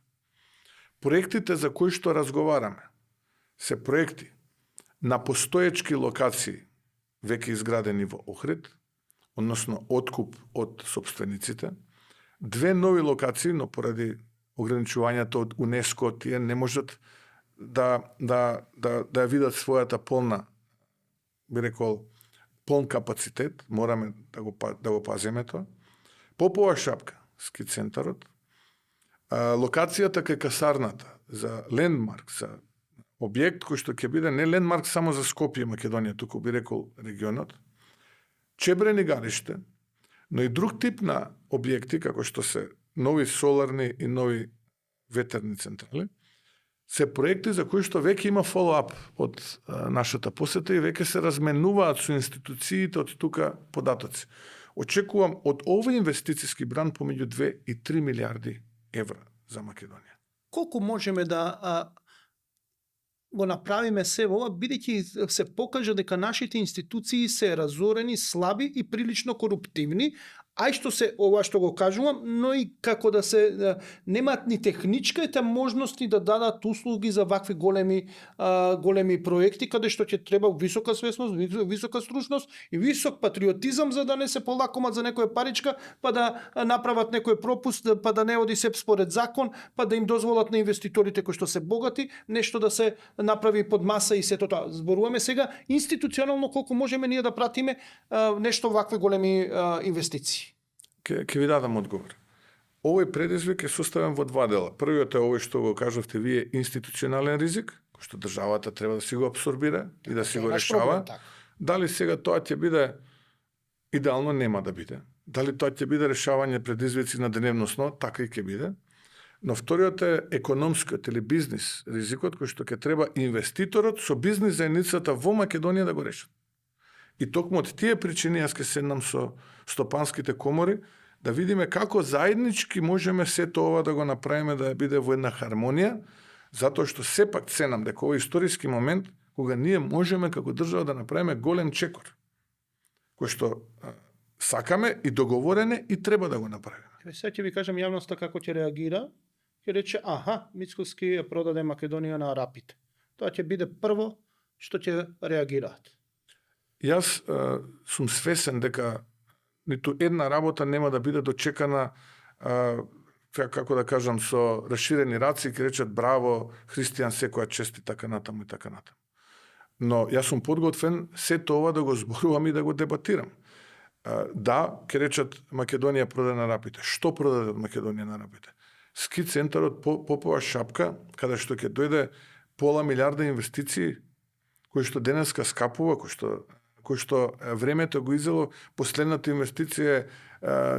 Проектите за кои што разговараме се проекти на постоечки локации веќе изградени во Охрид, односно откуп од собствениците, 2 нови локации, но поради ограничувањето од УНЕСКО тие не можат да видат својата полна, би рекол, полн капацитет, мораме да го пазиме тоа. Попова шапка, ски центарот, локацијата кај касарната за лендмарк, за објект кој што ќе биде не лендмарк само за Скопје и Македонија, туку би рекол регионот, Чебрени гариште, но и друг тип на објекти, како што се нови соларни и нови ветерни централи, се проекти за кои што веќе има follow-up од нашата посета и веќе се разменуваат со институциите од тука податоци. Очекувам од овој инвестициски бран помеѓу 2 и 3 милиарди евра за Македонија. Колку можеме да го направиме се ова, бидејќи се покажа дека нашите институции се разорени, слаби и прилично коруптивни, а и што се ова што го кажувам, но и како да се немаат ни техничките можности да дадат услуги за вакви големи проекти каде што ќе треба висока свесност, висока стручност и висок патриотизам за да не се полакомат за некоја паричка, па да направат некој пропуст, па да не оди се според закон, па да им дозволат на инвеститорите кои што се богати нешто да се направи под маса и сето тоа. Зборуваме сега институционално колку можеме ние да пратиме нешто вакви големи инвестиции. Ќе ви дадам одговор. Овој предизвик е составен во два дела. Првиот е овој што го кажавте вие, институционален ризик, кој што државата треба да си го абсорбира и да си го решава. Дали сега тоа ќе биде идеално, нема да биде. Дали тоа ќе биде решавање предизвици на дневно сно, така и ќе биде. Но вториот е економскиот или бизнис ризикот кој што ќе треба инвеститорот со бизнис заедницата во Македонија да го решат. И токму од тие причини јас ќе седнам со стопанските комори да видиме како заеднички можеме сето ова да го направиме да биде во една хармонија, затоа што сепак ценам дека овој историски момент кога ние можеме како држава да направиме голем чекор, кој што сакаме и договорене и треба да го направиме. Сега ќе ви кажам јавноста како ќе реагира. Ќе рече, Мицкоски ја продаде Македонија на арапите. Тоа ќе биде прво што ќе реагираат. Јас сум свесен дека ниту една работа нема да биде дочекана како да кажам со расширени раци, ќе речат браво, христијан секоја чест и така натаму и така натаму. Но јас сум подготвен сето ова да го зборувам и да го дебатирам. Да, ќе речат Македонија продаде на арапите. Што продаде од Македонија на арапите? Ски центарот Попова шапка, каде што ќе дојде пола милиарда инвестиции, кои што денеска скапува, кој што времето го изело, последната инвестиција е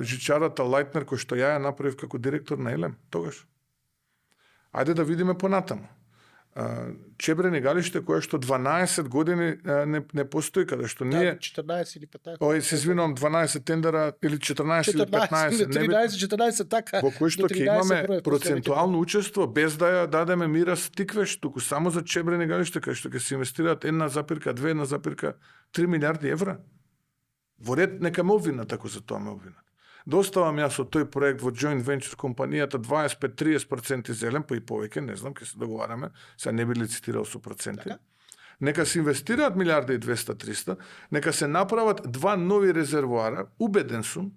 жичарата Лајтнер, кој што ја направив како директор на Елем, тогаш. Ајде да видиме понатаму. Чебрени галиште, кое што 12 години не постои, каде што ние... 14 или 15. Ој, се извинувам, 12 тендера или 14 или 15. 13-14, така. Во кој што ќе имаме процентуално учество, без да ја дадеме мирас тиквеш, туку само за Чебрени галиште, каде што ќе се инвестираат 1,2-1,3 милиарди евра. Во ред, нека ме обвинат, ако за тоа ме обвинат. Доставам јас од тој проект во joint venture компанијата 25-30% зелен, па и повеќе, не знам, ќе се договараме, сега не би лицитирал со проценти. Нека се инвестираат 1,200-300, нека се направат 2 нови резервоара, убеден сум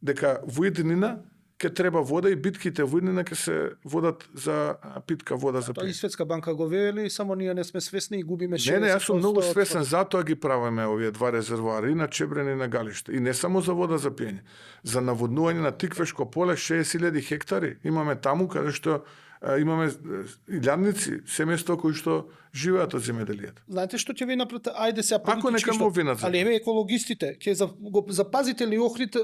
дека во иднина ќе треба вода и битките во иднина ќе се водат за питка вода за Тоа и Светска банка го вели, само ние не сме свесни и губиме 60%. Не, јас сум многу свесен, затоа ги правиме овие 2 резервоари, и на Чебрени и на Галиште. И не само за вода за пиење. За наводнување на Тиквешко поле 60.000 хектари имаме таму каде што имаме илјадници, семејства кои што живеат од земјоделието. Знаете што ќе ви направите? Ајде сега Ако нека му обвинат за али еве екологистите, ќе го запазите ли Охрид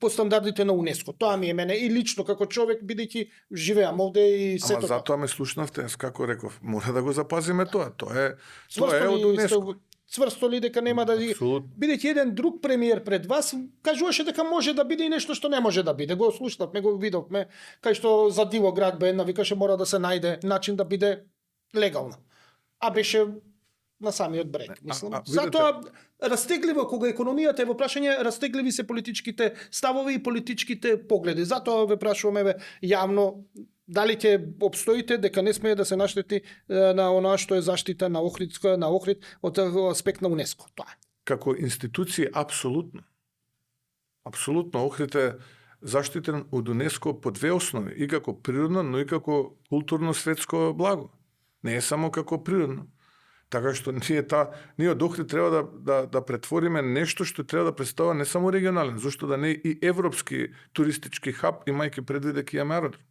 по стандардите на УНЕСКО? Тоа ми е мене и лично како човек, бидејќи живеам овде и сето. Ама затоа ме слушнавте, како реков, мора да го запазиме тоа. Тоа е од УНЕСКО. Цврсто ли дека нема да... Бидејќи еден друг премиер пред вас кажуваше дека може да биде и нешто што не може да биде. Го слушнавме, го видовме, кај што за диво градба една викаше мора да се најде начин да биде легално. А беше на самиот брег, мислам. Затоа растегливо кога економијата е во прашање, растегливи се политичките ставови и политичките погледи. Затоа ве прашуваме јавно дали ќе обстоите дека не смее да се наштети на оноа што е заштита на Охрид од аспект на УНЕСКО. Тоа е. Како институција апсолутно. Апсолутно Охрид е заштитен од УНЕСКО по две основи, и како природно, но и како културно светско благо. Не е само како природно. Така што ние од Охрид треба да претвориме нешто што треба да представува не само регионален, зашто да не и европски туристички хаб, имајќи предвид дека имаме аеродром.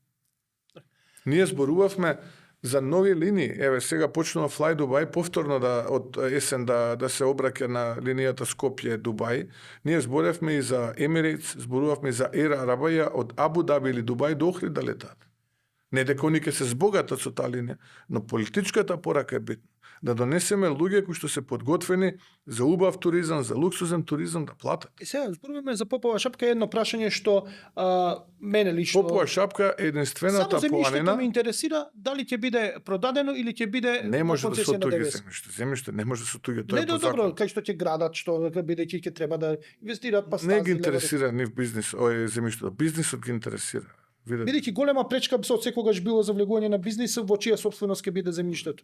Ние зборувавме за нови линии. Еве сега почнува Fly Dubai повторно од есен да се обраќа на линијата Скопје-Дубај. Ние зборевме и за Emirates, зборувавме и за Air Arabia од Абу Даби или Дубај до Охрид да летаат. Не дека они ќе се збогатат со таа линија, но политичката порака е битна. да донесеме луѓе кои што се подготвени за убав туризам, за луксузен туризам да платат. И сега зборуваме за попова шапка, едно прашање што мене лично Попова шапка е единствената само земјиштето планина. ме интересира дали ќе биде продадено или ќе биде Не може да со концесија на туѓи 90. земјиште. Земјиште не може со туѓи, тоа Не, е по добро, закон. кај што ќе градат, што бидејќи ќе треба да инвестираат па Не ги стази, интересира нив бизнис, земјиштето. Бизнисот ги интересира. Видете, бидејќи голема пречка се од секогаш било за влегување на бизнисот во чија собственост ќе биде земјиштето.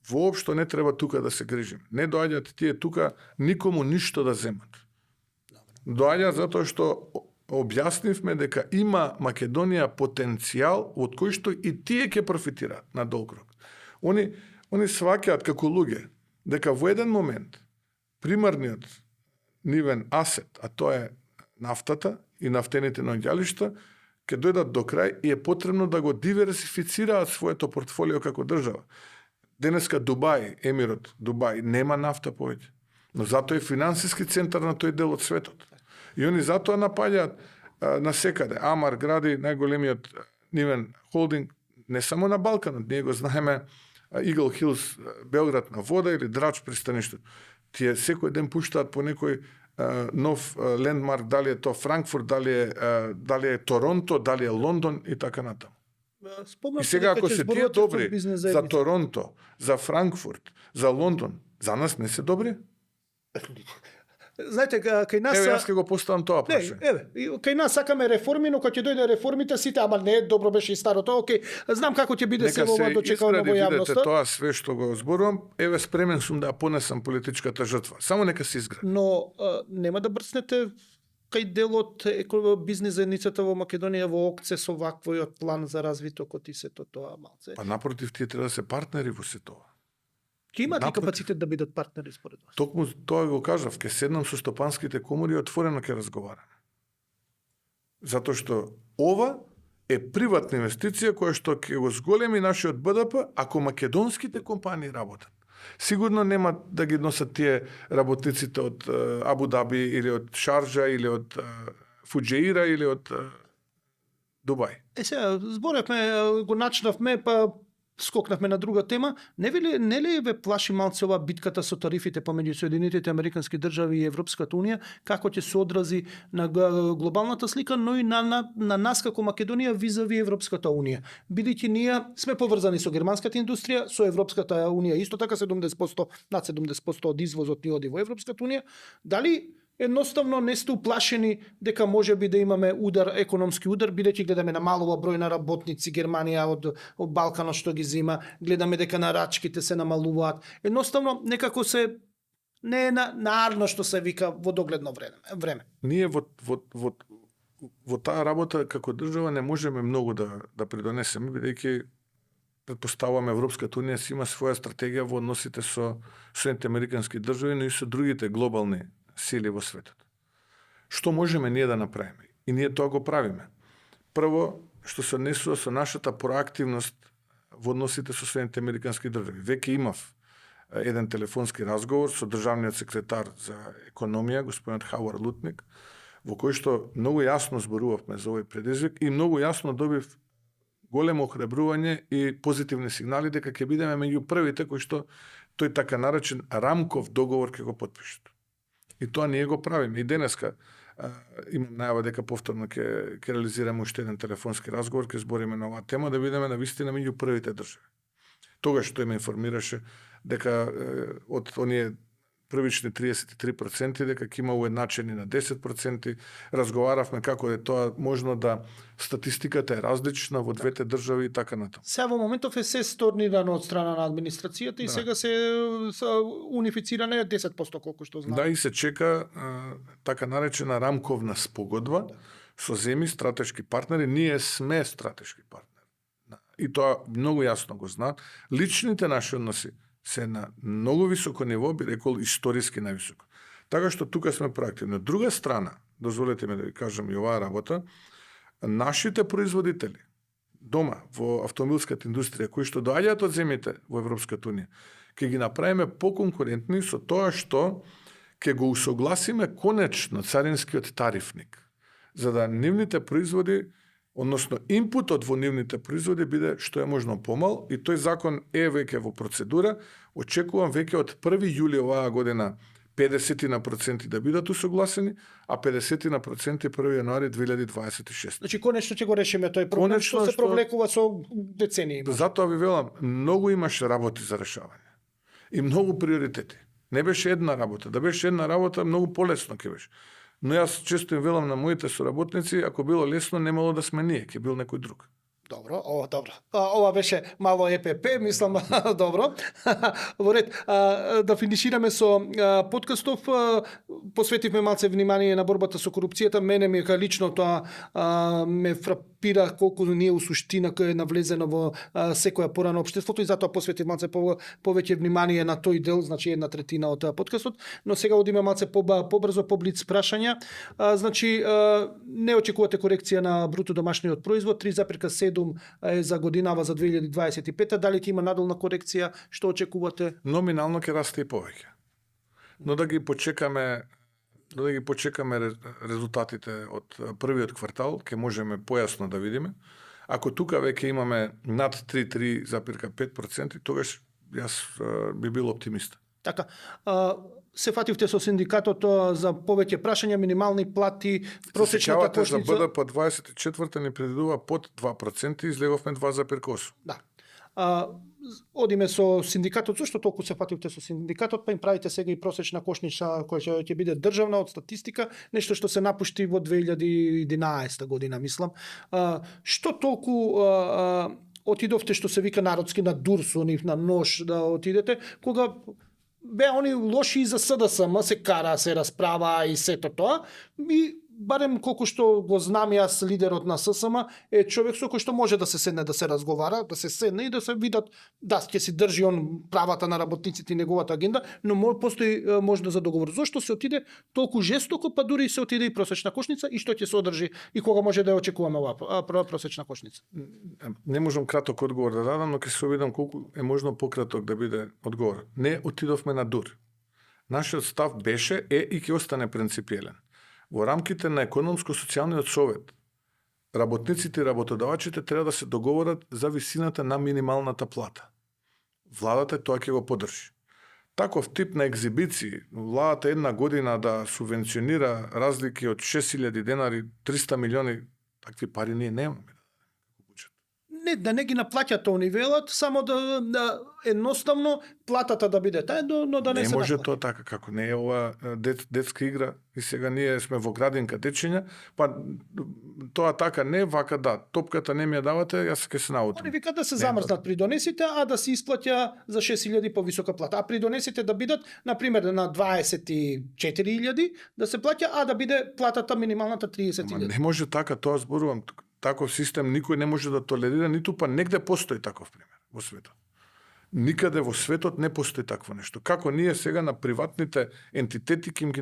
воопшто не треба тука да се грижиме. Не доаѓаат тие тука никому ништо да земат. Доаѓаат затоа што објаснивме дека има Македонија потенцијал од кој што и тие ќе профитираат на долг рок. Они сваќаат како луѓе дека во еден момент примарниот нивен асет, а тоа е нафтата и нафтените наоѓалишта, ќе дојдат до крај и е потребно да го диверсифицираат своето портфолио како држава. Денеска Дубај, емирот Дубај, нема нафта повеќе, но затоа е финансиски центар на тој дел од светот. И они затоа напаѓаат на секаде. Амар гради најголемиот нивен холдинг не само на Балканот, ние го знаеме Eagle Hills, Белград на вода или Драч пристаништето. Тие секој ден пуштаат по некој нов лендмарк, дали е тоа Франкфурт, дали е Торонто, дали е Лондон и така натаму. И сега ако се тие добри за Торонто, за Франкфурт, за Лондон, за нас не се добри? Знаете, кај нас Еве, јас ќе го поставам тоа Не, прашање. кај нас сакаме реформи, но кога ќе дојде реформите, сите, ама не, добро беше и старото, окей, знам како ќе биде се Нека ова се дочекано изгради, во видете, јавноста. тоа све што го зборувам, еве спремен сум да ја понесам политичката жртва. Само нека се изгради. Но нема да брцнете кај дел од бизнис заедницата во Македонија во окце со ваквојот план за развитокот и сето тоа малце. Па напротив, тие треба да се партнери во се тоа. Ќе имат ли напротив. капацитет да бидат партнери според вас? Токму тоа го кажав, ќе седнам со стопанските комори и отворено ќе разговараме. Затоа што ова е приватна инвестиција која што ќе го зголеми нашиот БДП ако македонските компании работат. Сигурно нема да ги носат тие работниците од Абу Даби или од Шарджа или од Фуџеира или од Дубај. Сега, зборевме, го начнавме, па скокнавме на друга тема. Не ли ве плаши малце ова битката со тарифите помеѓу Соединетите Американски држави и Европската унија, како ќе се одрази на глобалната слика, но и на нас како Македонија визави Европската унија. Бидејќи ние сме поврзани со германската индустрија, со Европската унија исто така 70%, над 70% од извозот ни оди во Европската унија. Дали едноставно не сте уплашени дека може би да имаме удар, економски удар, бидејќи гледаме на малова број на работници Германија од Балканот што ги зима, гледаме дека нарачките се намалуваат. Едноставно некако се не е наарно што се вика во догледно време. Ние во таа работа како држава не можеме многу да придонесеме, бидејќи предпоставуваме Европската унија си има своја стратегија во односите со Соединетите Американски држави, но и со другите глобални сили во светот. Што можеме ние да направиме? И ние тоа го правиме. Прво, што се однесува со нашата проактивност во односите со Соединетите Американски држави. Веќе имав еден телефонски разговор со државниот секретар за економија, господинот Хауард Лутник, во кој што многу јасно зборувавме за овој предизвик и многу јасно добив големо охрабрување и позитивни сигнали дека ќе бидеме меѓу првите кои што тој така наречен рамков договор ќе го потпишат. И тоа ние го правиме. И денеска имам најава дека повторно ќе реализираме уште еден телефонски разговор, ќе збориме на оваа тема, да бидеме навистина меѓу првите држави. Тогаш тој ме информираше дека од оние првични 33% дека ќе има уедначени на 10%. Разговаравме како е тоа можно да статистиката е различна во двете држави и така натаму. Сега во моментов е се сторнирано од страна на администрацијата и сега се унифициране 10% колку што знам. Да, и се чека така наречена рамковна спогодба со земји стратешки партнери. Ние сме стратешки партнери. И тоа многу јасно го знаат. Личните наши односи се на многу високо ниво, би рекол историски највисоко. Така што тука сме проактивни. Од друга страна, дозволете ми да ви кажам и оваа работа, нашите производители дома во автомобилската индустрија кои што доаѓаат од земјите во Европската унија, ќе ги направиме поконкурентни со тоа што ќе го усогласиме конечно царинскиот тарифник, за да нивните производи односно инпутот во нивните производи биде што е можно помал и тој закон е веќе во процедура. Очекувам веќе од 1 јули оваа година 50% да бидат усогласени, а 50% 1 јануари 2026. Значи конечно ќе го решиме тој проблем Конечно, што се што- провлекува со децении. Затоа ви велам, многу имаш работи за решавање. И многу приоритети. Не беше една работа. Да беше една работа, многу полесно ќе беше. Но јас често им велам на моите соработници, ако било лесно, немало да сме ние, ќе бил некој друг. Добро, добро. Ова беше мало ЕПП, мислам, добро. Во ред, да финишираме со подкастов, посветивме малце внимание на борбата со корупцијата. Мене ми лично тоа ме фрапира колку ние у суштина кој е навлезено во секоја пора на општеството и затоа посветив малце повеќе внимание на тој дел, значи 1/3 од подкастот, но сега одиме малце побрзо по блиц прашања. Значи не очекувате корекција на бруто домашниот производ, 3,7 е за годинава за 2025, дали ќе има надолна корекција, што очекувате? Номинално ќе расте и повеќе. Но да ги почекаме резултатите од првиот квартал, ќе можеме појасно да видиме. Ако тука веќе имаме над 3,5%, тогаш јас би бил оптимист. Така, се фативте со синдикатот за повеќе прашања, минимални плати, просечната Сеќавате за кошница. БДП 24 ни предвидува под 2%, излеговме 2,8%. Да. Одиме со синдикатот, зашто толку се фативте со синдикатот, па им правите сега и просечна кошница која ќе биде државна од статистика, нешто што се напушти во 2011 година, мислам. Што толку отидовте, што се вика народски, на дур со нив, на нож да отидете, кога беа они лоши и за СДСМ, се кара, се расправа и сето тоа, и барем колку што го знам јас, лидерот на ССМ, е човек со кој што може да се седне, да се разговара, да се седне и да се видат, да, ќе си држи он правата на работниците и неговата агенда, но постои можност за договор. Зошто се отиде толку жестоко, па дури се отиде и просечна кошница, и што ќе се одржи и кога може да ја очекуваме оваа прва просечна кошница? Не можам краток одговор да дадам, но ќе се обидам колку е можно пократок да биде одговор. Не отидовме на дур. Нашиот став беше, и ќе остане принципиелен. Во рамките на економско-социјалниот совет, работниците и работодавачите треба да се договорат за висината на минималната плата. Владата тоа ќе го поддржи. Таков тип на екзибиции, владата една година да субвенционира разлики од 6.000 денари, 300 милиони, такви пари ние немаме. Не, да не ги наплаќат тој нивелот, само да едноставно платата да биде тај, но да не се може наплаќа. тоа така, како не е ова детска игра и сега ние сме во градинка течења, па тоа така не, вака да, топката не ми ја давате, јас ќе се наутам. Они викаат да се замрзнат придонесите, а да се исплаќа за 6.000 повисока плата. А придонесите да бидат, например, на 24.000 да се плаќа, а да биде платата минималната 30.000. Не може така, тоа зборувам. Таков систем никој не може да толерира, ниту па негде постои таков пример во светот. Никаде во светот не постои такво нешто. Како ние сега на приватните ентитети ќе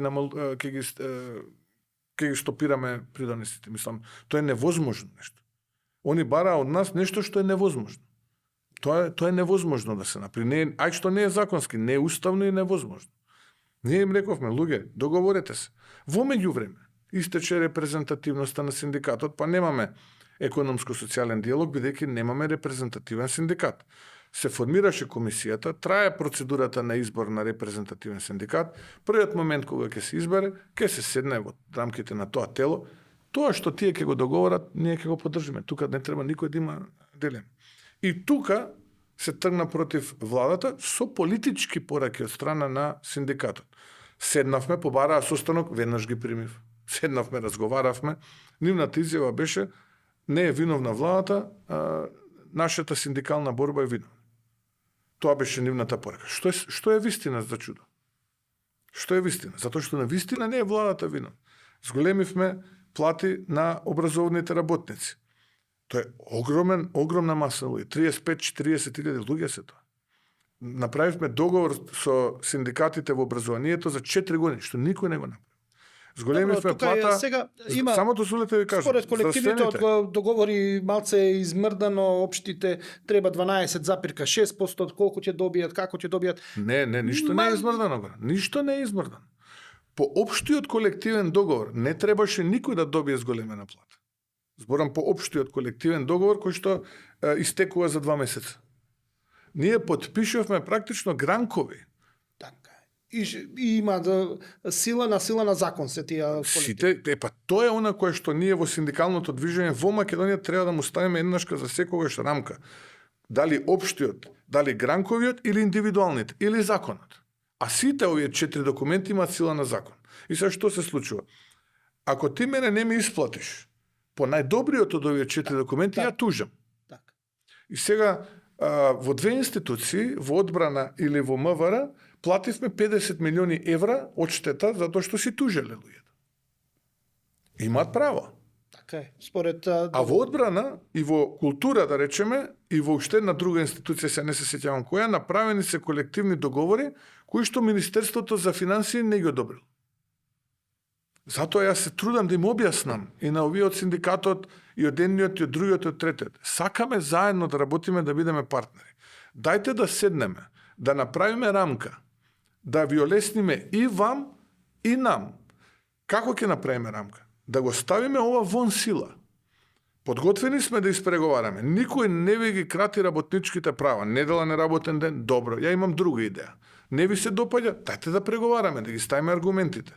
ги стопираме придонесите. Мислам, тоа е невозможно нешто. Они бараа од нас нешто што е невозможно. Тоа е невозможно да се направи. Ај што не е законски, не е уставно и невозможно. Ние им рековме, луѓе, договорете се. Во меѓувреме истече репрезентативноста на синдикатот, па немаме економско-социјален диалог, бидејќи немаме репрезентативен синдикат. Се формираше комисијата, трае процедурата на избор на репрезентативен синдикат, првиот момент кога ќе се избере, ќе се седне во рамките на тоа тело, тоа што тие ќе го договорат, ние ќе го поддржиме. Тука не треба никој да има дилема. И тука се тргна против владата со политички пораки од страна на синдикатот. Седнавме, побараа состанок, веднаш ги примив. Седнавме, разговаравме. Нивната изјава беше, не е виновна владата, нашата синдикална борба е виновна. Тоа беше нивната порака. Што е вистина за чудо? Што е вистина? Затоа што на вистина не е владата виновна. Зголемивме плати на образовните работници. Тоа е огромна маса луѓе. 35-40 000 луѓе се тоа. Направивме договор со синдикатите во образованието за 4 години, што никој не го направи. Зголемивме плата. Сега има само дозволете ви кажам. Според колективните договори малце измрдано, општите треба 12,6%, колку ќе добијат, како ќе добијат. Не, ништо не е измрдано. Ништо не е измрдано. По општиот колективен договор не требаше никој да добие зголемена плата. Зборам по општиот колективен договор кој што истекува за 2 месеца. Ние потпишувме практично гранкови. Така е. И има сила на закон се тие Сите, тоа е она кое што ние во синдикалното движење во Македонија треба да му ставиме еднашка за секогаш рамка. Дали општиот, дали гранковиот или индивидуалните, или законот. А сите овие 4 документи имаат сила на закон. И сега што се случува? Ако ти мене не ми исплатиш по најдобриот од овие 4 документи, ја тужам. Така. И сега во две институции, во одбрана или во МВР, плативме 50 милиони евра одштета затоа што си тужеле луѓето. Имаат право. Така е. Според А во одбрана и во култура, да речеме, и во уште една друга институција, се не се сеќавам која, направени се колективни договори кои што Министерството за финансии не ги одобрил. Затоа јас се трудам да им објаснам и на овие од синдикатот, и од едниот, и од другиот, и од третиот. Сакаме заедно да работиме, да бидеме партнери. Дајте да седнеме, да направиме рамка, да ви олесниме и вам, и нам. Како ќе направиме рамка? Да го ставиме ова вон сила. Подготвени сме да испреговараме. Никој не ви ги крати работничките права. Недела неработен ден, добро. Ја имам друга идеја. Не ви се допаѓа, дајте да преговараме, да ги ставиме аргументите.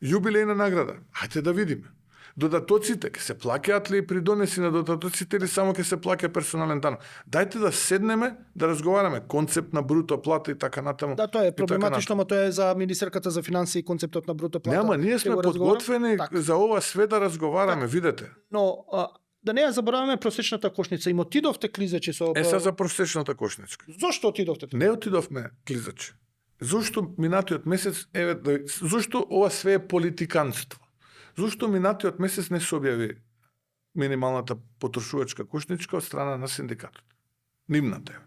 Јубилејна награда, ајде да видиме. Додатоците, ќе се плаќаат ли и придонеси на додатоците или само ќе се плаќа персонален дан? Дајте да седнеме, да разговараме концепт на бруто плата и така натаму. Да, тоа е проблематично, но тоа е за министерката за финансии концептот на бруто плата. Нема, ние сме подготвени за ова све да разговараме, видете. Но да не ја забораваме просечната кошница. Им отидовте клизачи со Сега за просечната кошничка. Зошто отидовте? Не отидовме клизачи. Зошто минатиот месец, зошто ова све е политиканство? Зошто минатиот месец не се објави минималната потрошувачка кошничка од страна на синдикатот? Нивната е.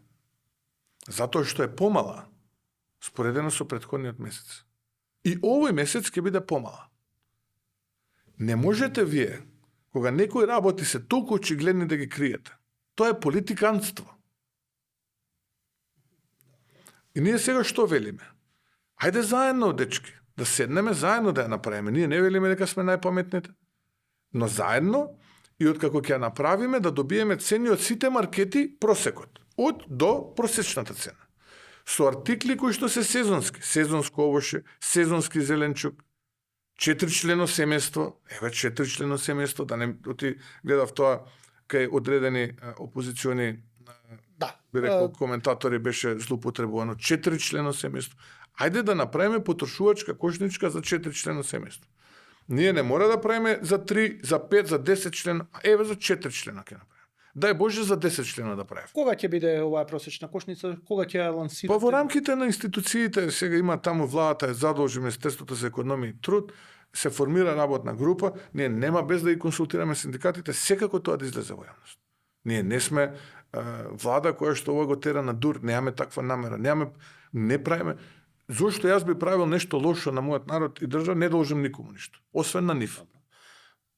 Затоа што е помала, споредено со претходниот месец. И овој месец ќе биде помала. Не можете вие, кога некој работи, се толку очигледни да ги криете. Тоа е политиканство. И ние сега што велиме? Ајде заедно, дечки, да седнеме заедно да ја направиме. Ние не велиме дека сме најпаметните, но заедно и откако ќе ја направиме да добиеме цени од сите маркети просекот, од до просечната цена. Со артикли кои што се сезонски, сезонско овоше, сезонски зеленчук, 4-члено семејство, 4-члено семејство, да не оти гледав тоа кај одредени опозициони би рекол коментатори беше злоупотребувано 4-члено семејство. Ајде да направиме потрошувачка кошничка за 4-члено семејство. Ние не мора да правиме за 3, за 5, за 10 члена, за 4 члена ќе направиме. Дај Боже за 10 члена да правиме. Кога ќе биде оваа просечна кошница? Кога ќе ја лансирате? Па во рамките на институциите, сега има таму владата е задолжи Министерството за економија и труд, се формира работна група, ние нема без да ги консултираме синдикатите, секако тоа да излезе во јавност. Ние не сме влада која што ова го тера на дур, немаме таква намера, не правиме. Зошто јас би правил нешто лошо на мојот народ и држава, не должам никому ништо, освен на нив.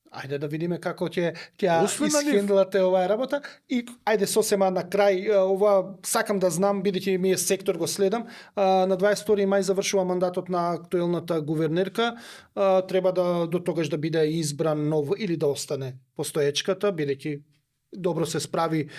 Ајде да видиме како ќе исхендлате оваа работа и ајде сосема на крај ова сакам да знам, бидејќи ми е сектор го следам, на 22 мај завршува мандатот на актуелната гувернерка, треба да до тогаш да биде избран нов или да остане постоечката, бидејќи добро се справи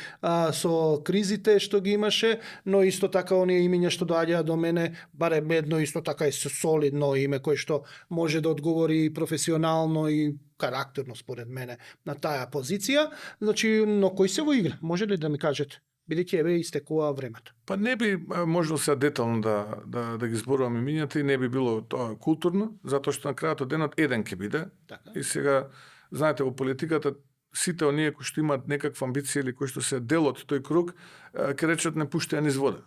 со кризите што ги имаше, но исто така оние имиња што доаѓаат до мене, барем едно исто така е солидно име кое што може да одговори професионално и карактерно според мене на таа позиција. Значи, но кој се во игра? Може ли да ми кажете? Бидејќи истекува времето. Па не би можел се детално да ги зборувам имињата и не би било тоа културно, затоа што на крајот од денот еден ќе биде. Така. И сега, знаете, во политиката сите оние кои што имаат некаква амбиција или кои што се дел од тој круг, ќе речат не пуштаја низ вода.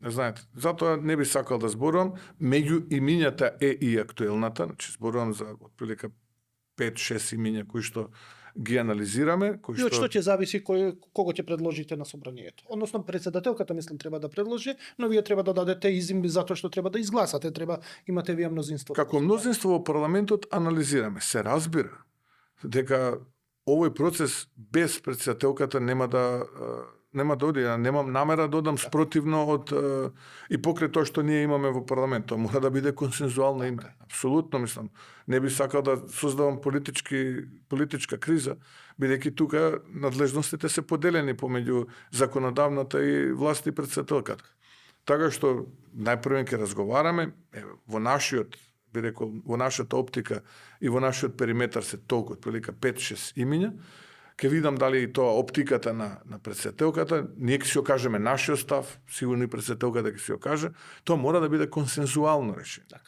Знаете, затоа не би сакал да зборувам, меѓу имињата е и актуелната, значи зборувам за отприлика 5-6 имиња кои што ги анализираме, кои И од што ќе зависи кого ќе предложите на собранието. Односно претседателката мислам треба да предложи, но вие треба да дадете изим затоа што треба да изгласате, имате вие мнозинство. Како мнозинство во парламентот анализираме, се разбира дека овој процес без претседателката нема да оди. Немам намера да одам спротивно од и покрај тоа што ние имаме во парламентот. Мора да биде консензуално име. Апсолутно мислам. Не би сакал да создавам политичка криза, бидејќи тука надлежностите се поделени помеѓу законодавната и власт и председателката. Така што најпрво ќе разговараме во нашиот, би рекол, во нашата оптика и во нашиот периметар се толку отприлика 5-6 имиња. Ке видам дали и тоа оптиката на председателката, ние ќе си ја кажеме нашиот став, сигурно и председателката ќе си ја каже, тоа мора да биде консензуално решение.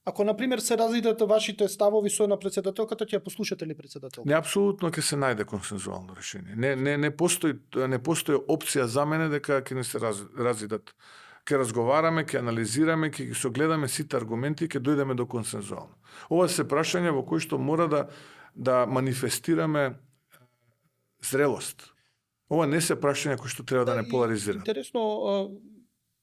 Ако, например, се разидат вашите ставови со на председателката, ќе ја послушате ли председателката? Не, апсолутно ќе се најде консензуално решение. Не постои опција за мене дека ќе не се разидат. Ќе разговараме, ќе анализираме, ќе ги согледаме сите аргументи и ќе дојдеме до консензуално. Ова се прашања во кои што мора да манифестираме зрелост. Ова не се прашања кои што треба да не поларизира. Интересно,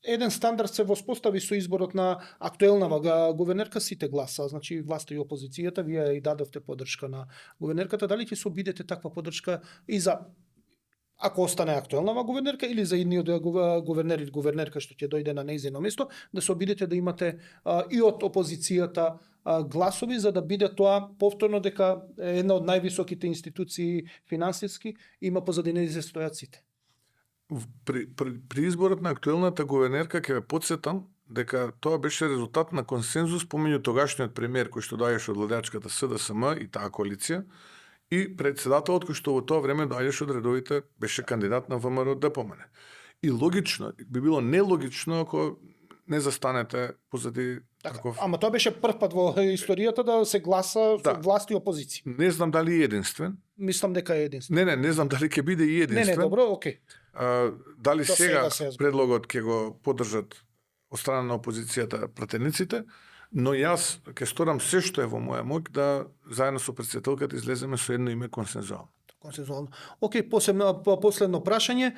еден стандард се воспостави со изборот на актуелнава гувернерка, сите гласа, значи власта и опозицијата, вие и дадовте поддршка на гувернерката, дали ќе се обидете таква поддршка и за ако остане актуелнава гувернерка или за идниот гувернер или гувернерка што ќе дојде на нејзино место, да се обидете да имате и од опозицијата гласови за да биде тоа повторно дека една од највисоките институции финансиски има позади нејзе стојат сите. При изборот на актуелната гувернерка ќе ве потсетам дека тоа беше резултат на консензус помеѓу тогашниот премиер кој што доаѓаше од владеачката СДСМ и таа коалиција и председателот кој што во тоа време доаѓаше од редовите, беше кандидат на ВМРО ДПМН. И логично, би било нелогично ако не застанете позади таков. Ама тоа беше прв пат во историјата да се гласа со власт и опозиција. Не знам дали е единствен. Мислам дека е единствен. Не знам дали ќе биде и единствен. Не, добро, окей. Дали сега предлогот ќе го поддржат од страна на опозицијата пратениците, но јас ќе сторам се што е во моја моќ да заедно со председателката излеземе со едно име консензуално. Консензуално. Окей, последно прашање.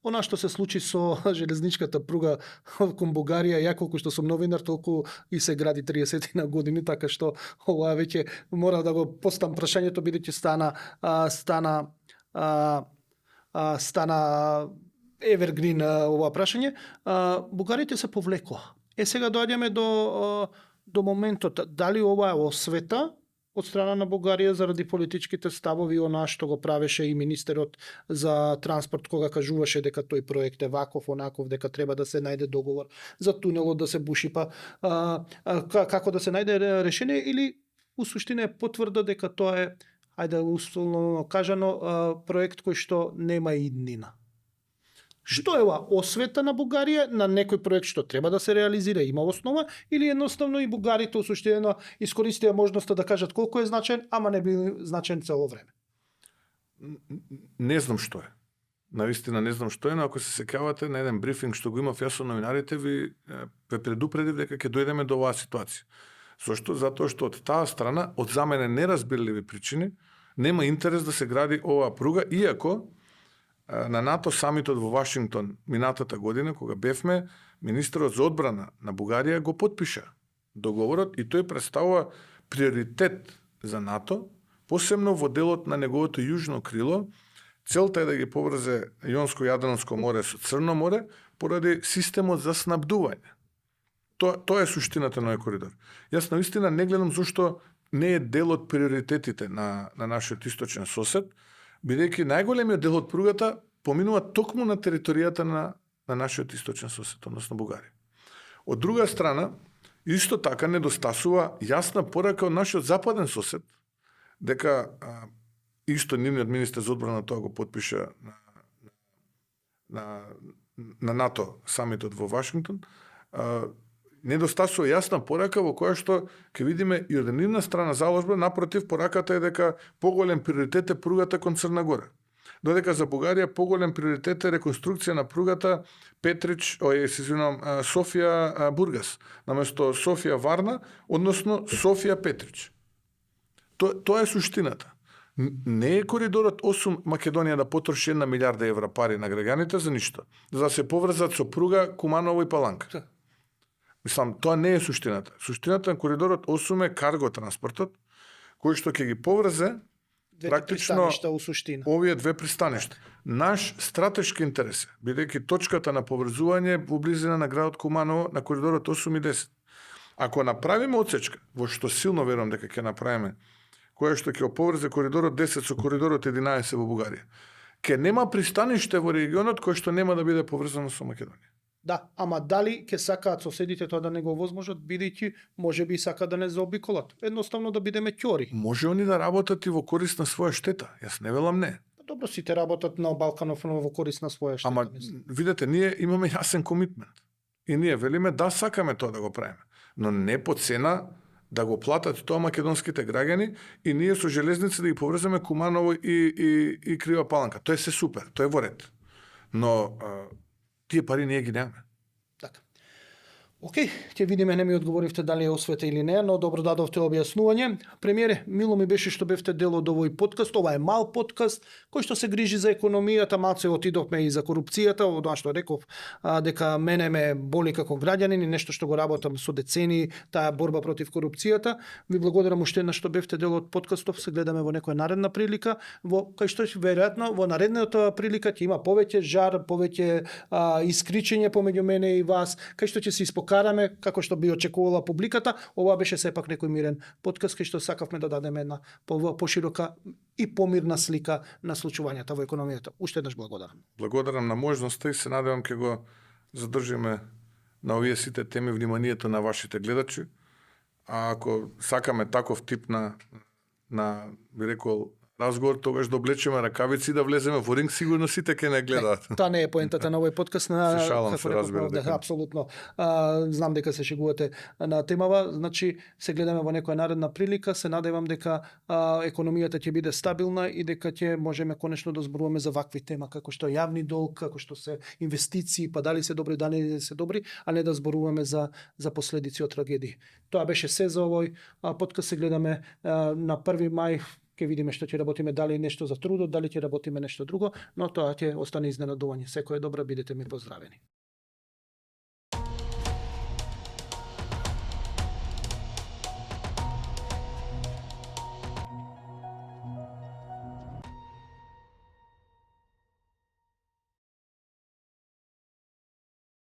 Она што се случи со железничката пруга кон Бугарија, ја колку што сум новинар, толку и се гради 30 на години, така што ова веќе мора да го поставам прашањето бидејќи стана евергрин ова прашање. Бугарите се повлекоа. Сега доаѓаме до моментот дали ова е освета од страна на Бугарија заради политичките ставови она што го правеше и министерот за транспорт кога кажуваше дека тој проект е ваков, онаков, дека треба да се најде договор за тунелот да се буши, како да се најде решение, или у суштина е потврда дека тоа е, ајде условно кажано, проект кој што нема иднина. Што е ова? Освета на Бугарија на некој проект што треба да се реализира, има основа, или едноставно и бугарите у суштина искористија можноста да кажат колку е значен, ама не бил значен цело време? Не знам што е. Навистина не знам што е, но ако се сеќавате на еден брифинг што го имав јас со новинарите, ви предупредив дека ќе дојдеме до оваа ситуација. Зошто? Затоа што од таа страна, од за мене неразбирливи причини, нема интерес да се гради оваа пруга, иако на НАТО самитот во Вашингтон минатата година, кога бевме, министерот за одбрана на Бугарија го потпиша договорот и тој представува приоритет за НАТО, посебно во делот на неговото јужно крило. Целта е да ги поврзе Јонско-Јадранско море со Црно море поради системот за снабдување. Тоа е суштината на овој коридор. Јас навистина не гледам зошто не е дел од приоритетите на нашиот источен сосед, бидејќи најголемиот дел од пругата поминува токму на територијата на нашиот источен сосед, односно Бугарија. Од друга страна, исто така недостасува јасна порака од нашиот западен сосед, дека исто нивниот министер за одбрана тоа го потпиша на НАТО самитот во Вашингтон, недостасува јасна порака во која што ќе видиме и од нивна страна заложба, напротив, пораката е дека поголем приоритет е пругата кон Црна Гора. Додека за Бугарија поголем приоритет е реконструкција на пругата Софија-Бургас, наместо Софија-Варна, односно Софија-Петрич. Тоа е суштината. Не е коридорот 8 Македонија да потроши 1 милиарда евра пари на граѓаните за ништо, за да се поврзат со пруга Куманово и Паланка. Мислам, тоа не е суштината. Суштината на коридорот 8 е карго транспортот, кој што ќе ги поврзе практично овие две пристаништа. Наш стратешки интерес е, бидејќи точката на поврзување во близина на градот Куманово на коридорот 8 и 10. Ако направиме отсечка, во што силно верувам дека ќе направиме, која што ќе оповрзе коридорот 10 со коридорот 11 во Бугарија. Ке нема пристаниште во регионот кој што нема да биде поврзано со Македонија. Да, ама дали ќе сакаат соседите тоа да не го возможат, бидејќи можеби сака да не заобиколат. Едноставно да бидеме ќори. Може они да работат и во корист на своја штета. Јас не велам не. Добро, сите работат на Балканов во корист на своја штета. Ама видете, ние имаме јасен комитмент. И ние велиме да сакаме тоа да го правиме, но не по цена да го платат тоа македонските граѓани и ние со железници да ги поврземе Куманово и Крива Паланка. Тоа е се супер, тоа е во ред. Но тие пари ние ги немаме. Така. Океј, ќе видиме, не ми одговоривте дали е освета или не, но добро дадовте објаснување. Премиере, мило ми беше што бевте дел од овој подкаст. Ова е мал подкаст кој што се грижи за економијата, малце отидовме и за корупцијата, од она што реков дека мене ме боли како граѓанин и нешто што го работам со децени, таа борба против корупцијата. Ви благодарам уште еднаш што бевте дел од подкастов. Се гледаме во некоја наредна прилика, кај што веројатно во наредната прилика ќе има повеќе жар, повеќе искричење помеѓу мене и вас, кај што ќе се караме, како што би очекувала публиката. Ова беше сепак некој мирен подкаст кај што сакавме да дадеме една поширока и помирна слика на случувањата во економијата. Уште еднаш благодарам. Благодарам на можноста и се надевам ќе го задржиме на овие сите теми вниманието на вашите гледачи. А ако сакаме таков тип на би рекол разговор, тогаш да облечеме ракавици и да влеземе во ринг, сигурно сите ќе не гледаат. Тоа не е поентата на овој подкаст. Се шалам, се разбира. Апсолутно. Знам дека се шегувате на темава. Значи, се гледаме во некоја наредна прилика. Се надевам дека економијата ќе биде стабилна и дека ќе можеме конечно да зборуваме за вакви тема, како што јавни долг, како што се инвестиции, па дали се добри, дали не се добри, а не да зборуваме за последици од трагедии. Тоа беше се за овој подкаст. Се гледаме на 1 мај. Ќе видиме што ќе работиме, дали нешто за трудот, дали ќе работиме нешто друго, но тоа ќе остане изненадување. Секој е добро, бидете ми поздравени.